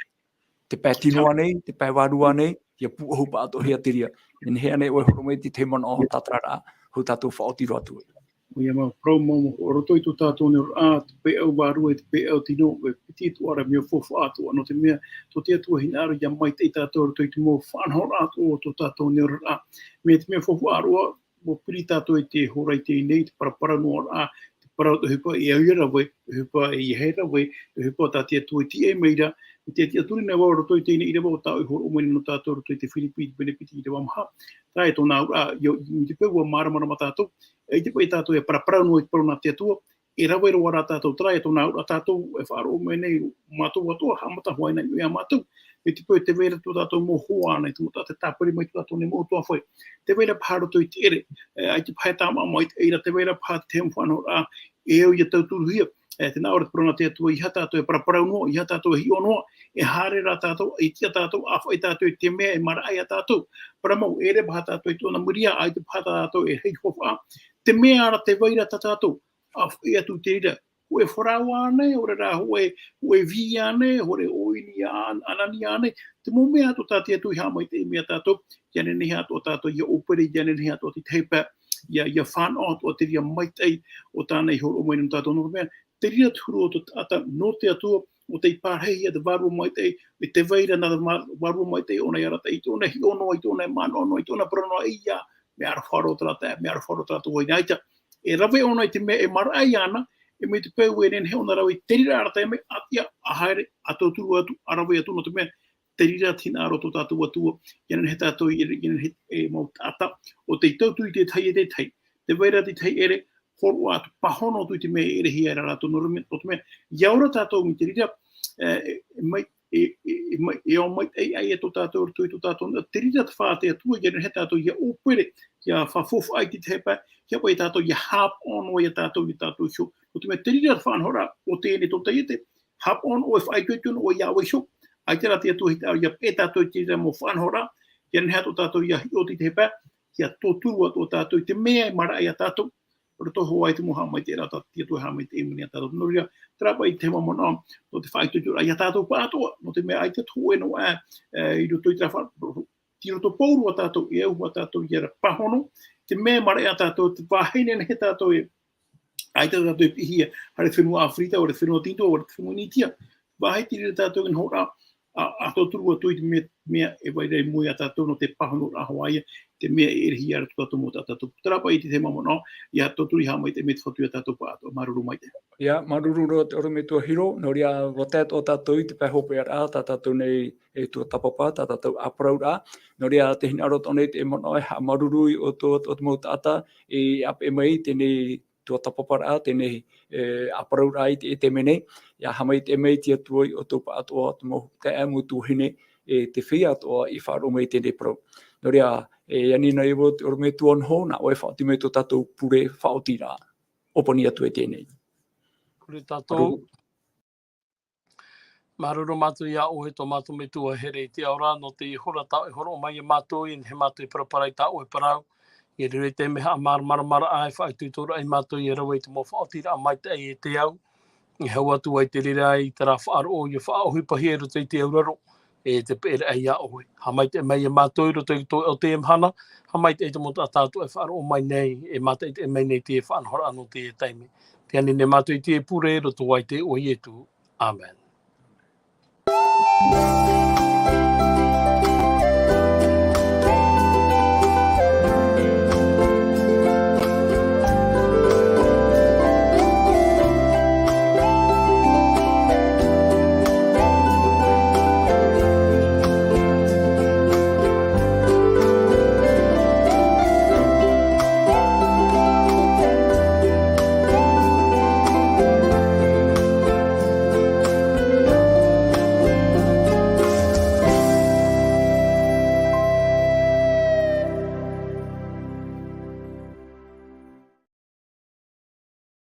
Te pae tino ānei, te pae vārua ānei, ʻia pūʻohu paʻatoʻahia te reira. E nehenehe ānei ʻoe e horoʻa mai i te tahi manaʻo tātararaʻa, hou tātou faʻaoti roa atu ai. ʻOia mau, parau mau, i roto i tō tātou neoraʻa, te peu vārua, te peu tino, e piti atoʻa ra mea faufaʻa atoʻa, nō te mea, tō te Atua e hinaʻaro ʻia maitaʻi tātou i roto i te mau faʻanahoraʻa atoʻa o tō tātou neoraʻa. Mai te mea faufaʻa roa, ʻua piri tātou i te hora i teie nei, te paraparau noa ra, te parau te ʻohipa e au ʻia rave, te ʻohipa e ʻeiaha e rave, te ʻohipa tā te Atua i tīaʻi mai ra, i te tiʻaturi nei vau i roto i teie nei ʻīrava ʻo tāʻu i horoʻa mai nei nō tātou i roto i te Firipi, i te pene piti ʻīrava maha. Terā e tōna auraʻa, ʻia, i te peu ʻua māramarama tātou, e ʻite paʻi tātou e paraparau noa i te parau nā te Atua, e rave roa rā tātou, terā e tōna auraʻa tātou e faʻaroʻo mai nei, mātou atoʻa, haʻamata hoʻi na i ʻō ia mātou, mai te peu tē vai ra tō tātou mau hoa ānei, te mau taʻata e tāpiri mai tō tātou nei mau ʻutuāfare. Tē vai ra paha roto i te ʻere, e, ʻaita paha e tāmaʻa maitaʻi ra, tē vai ra paha te mau faʻanahoraʻa e au ʻia tauturuhia, e, tē nā ʻō ra te parau nā te Atua, ʻeiaha tātou e paraparau noa, ʻeiaha tātou e hiʻo noa, e haere rā tātou, e tiʻa tātou, ʻāfaʻi tātou i te mea e maraʻa ia tātou. Parau mau, e ʻere paha tātou i tōna muri ā, ʻaita paha tātou e rahi faufaʻa. Te mea ra tē vai ra tā tātou, ʻāfaʻi atu i te reira, hōʻē faraoa ānei, ʻaore rā hōʻē, hōʻē vī ānei, hōʻē ʻōini ā-, ʻanani ānei, te mau mea atoʻa tā te Atua i haʻamaitaʻi mai ia tātou, ʻia nehenehe atoʻa tātou ʻia ʻōpere, ʻia nehenehe atoʻa te tahi pae, ʻia, ʻia fānaʻo atoʻa te reira maitaʻi o tāna i horoʻa mai nō tātou, nō te mea, te reira te huru o te taʻata nō te Atua, ʻo tei pārahihia te Vārua Maitaʻi, e tē vai ra nā te vā-, Vārua Maitaʻi, ʻōna e arataʻi, ʻōna e hiʻo noa, ʻōna e manaʻo noa, ʻōna e parau noa, ʻeiā, mea aroha roa terā taeaʻe, mea aroha roa terā tō vahine, ʻaita. E rave ʻōna i te mea e maraʻa ia ʻana, e mai te peu e nehenehe ʻōna e rave i te reira ara taime, ʻa tiʻa, ʻa haere, ʻa tauturu atu, ʻa rave atu, nō te mea, te reira te hinaʻaro o tō tātou Atua, ʻia nehenehe tātou, ʻia, ʻia nehenehe e mau taʻata, ʻo tei tauturu i te tahi e te tahi. Tē vai ra te tahi ʻere, hōroʻa atu, pāhono atu i te mea e ʻerehia ra rātou, nō te mea, nō te mea, ʻia ora tātou mai te reira, e, e, mai, e, e, e, mai, e ao maitaʻi ai e tō tātou, roto i tō tātou, te reira te fā te Atua, ʻia nehenehe tātou, ʻia ʻōpere, ʻia faʻafaufaʻa i te tahi pae, ʻia vai tātou, ʻia haʻapaʻo noa ia tātou, ia tātou iho. Nō te mea, te reira te faʻanahoraʻa, ʻo teie nei tō taiete, haʻapaʻo noa ʻoe, faʻaitoito noa ʻoe ia ʻoe iho. ʻAita rā te Atua i te ao, ʻia peʻe tātou i te reira mau faʻanahoraʻa, ʻia nehenehe atoʻa tātou, ʻia hiʻo atu i te tahi pae, ʻia tauturu atoʻa tātou i te mea e maraʻa ia tātou, roto hoʻi i te mau haʻamaitaʻiraʻa tā te Atua e haʻamaitaʻi mai nei ia tātou. Nō reira, terā paʻi te mau manaʻo, nō te faʻaitoitoraʻa ia tātou pāʻatoʻa, nō te mea ʻaita te hōʻē noa, e, i roto i terā fa-, tei roto pauroa tātou, e au hoʻi tātou ia ra pāhono, te mea e maraʻa ia tātou, te vāhi nehenehe tātou e, ʻaita tātou e piʻihia, haere i te fenua ʻĀfirika, ʻaore i te fenua Tīnoa, ʻaore i te fenua Nītia, vāhi te reira tātou i te hōroʻa, ʻa, ʻa tauturu atu i te mea, mea e vai ra i mua ia tātou nō te pāhonoraʻa hoʻi ia, te mea e ʻerehia ra tō tātou mau taʻata. Terā paʻi te tahi mau manaʻo, ʻia tauturu e haʻamaitaʻi mai te Fatu ia tātou pāʻatoʻa, māuruuru maitaʻi. ʻIa, māuruuru roa te ʻorometua Hiro, nō reira, ʻua tae atoʻa tātou i te pae hopeʻaraʻa, tā tātou nei e tuatāpapa, tā tātou ʻāparauraʻa. Nō reira, tē hinaʻaro atoʻa nei te manaʻo e haʻamāuruuru i ʻoutou, ʻo te mau taʻata, e ʻāpeʻe mai i teie tuatāpaparaʻa, teie, e, ʻāparauraʻa i te, i teie nei, ʻia haʻamaitaʻi mai te Atua ia ʻoutou pāʻatoʻa, te mau taeaʻe, mau tuahine, e te feiā atoʻa i faʻaroʻo mai i teie parau. Nō reira, e ani nei vau te ʻorometua Noho, nā ʻoe e faʻaoti mai tō tātou pure faʻaotiraʻa. ʻŌpani atu e teie. Pure tātou. Māuruuru. Māuruuru mātou ia ʻoe, tō mātou Metua here i te ao ra, nō te hora tā ʻoe e hōroʻa mai ia mātou, ʻia nehenehe mātou e paraparau i tā ʻoe parau. ʻIa riro i te mea haʻamāramaramaraʻa, e faʻaitoitoraʻa ia mātou, ʻia rave i te mau faʻaotiraʻa maitaʻi e te au. E hau atu ai te reira i terā faʻaroʻo, ʻia faʻaʻohipahia i roto i te auraro, e te peʻeraʻa ia ʻoe. Haʻamaitaʻi mai ia mātou i roto i tō, o teie mahana, haʻamaitaʻi i te mau taʻata atoʻa e faʻaroʻo mai nei, e mātaʻitaʻi mai nei i te faʻanahoraʻa nō teie taime. Tē ani nei mātou i teie pure, i roto ia i te iʻoa o Ietu. ʻĀmene.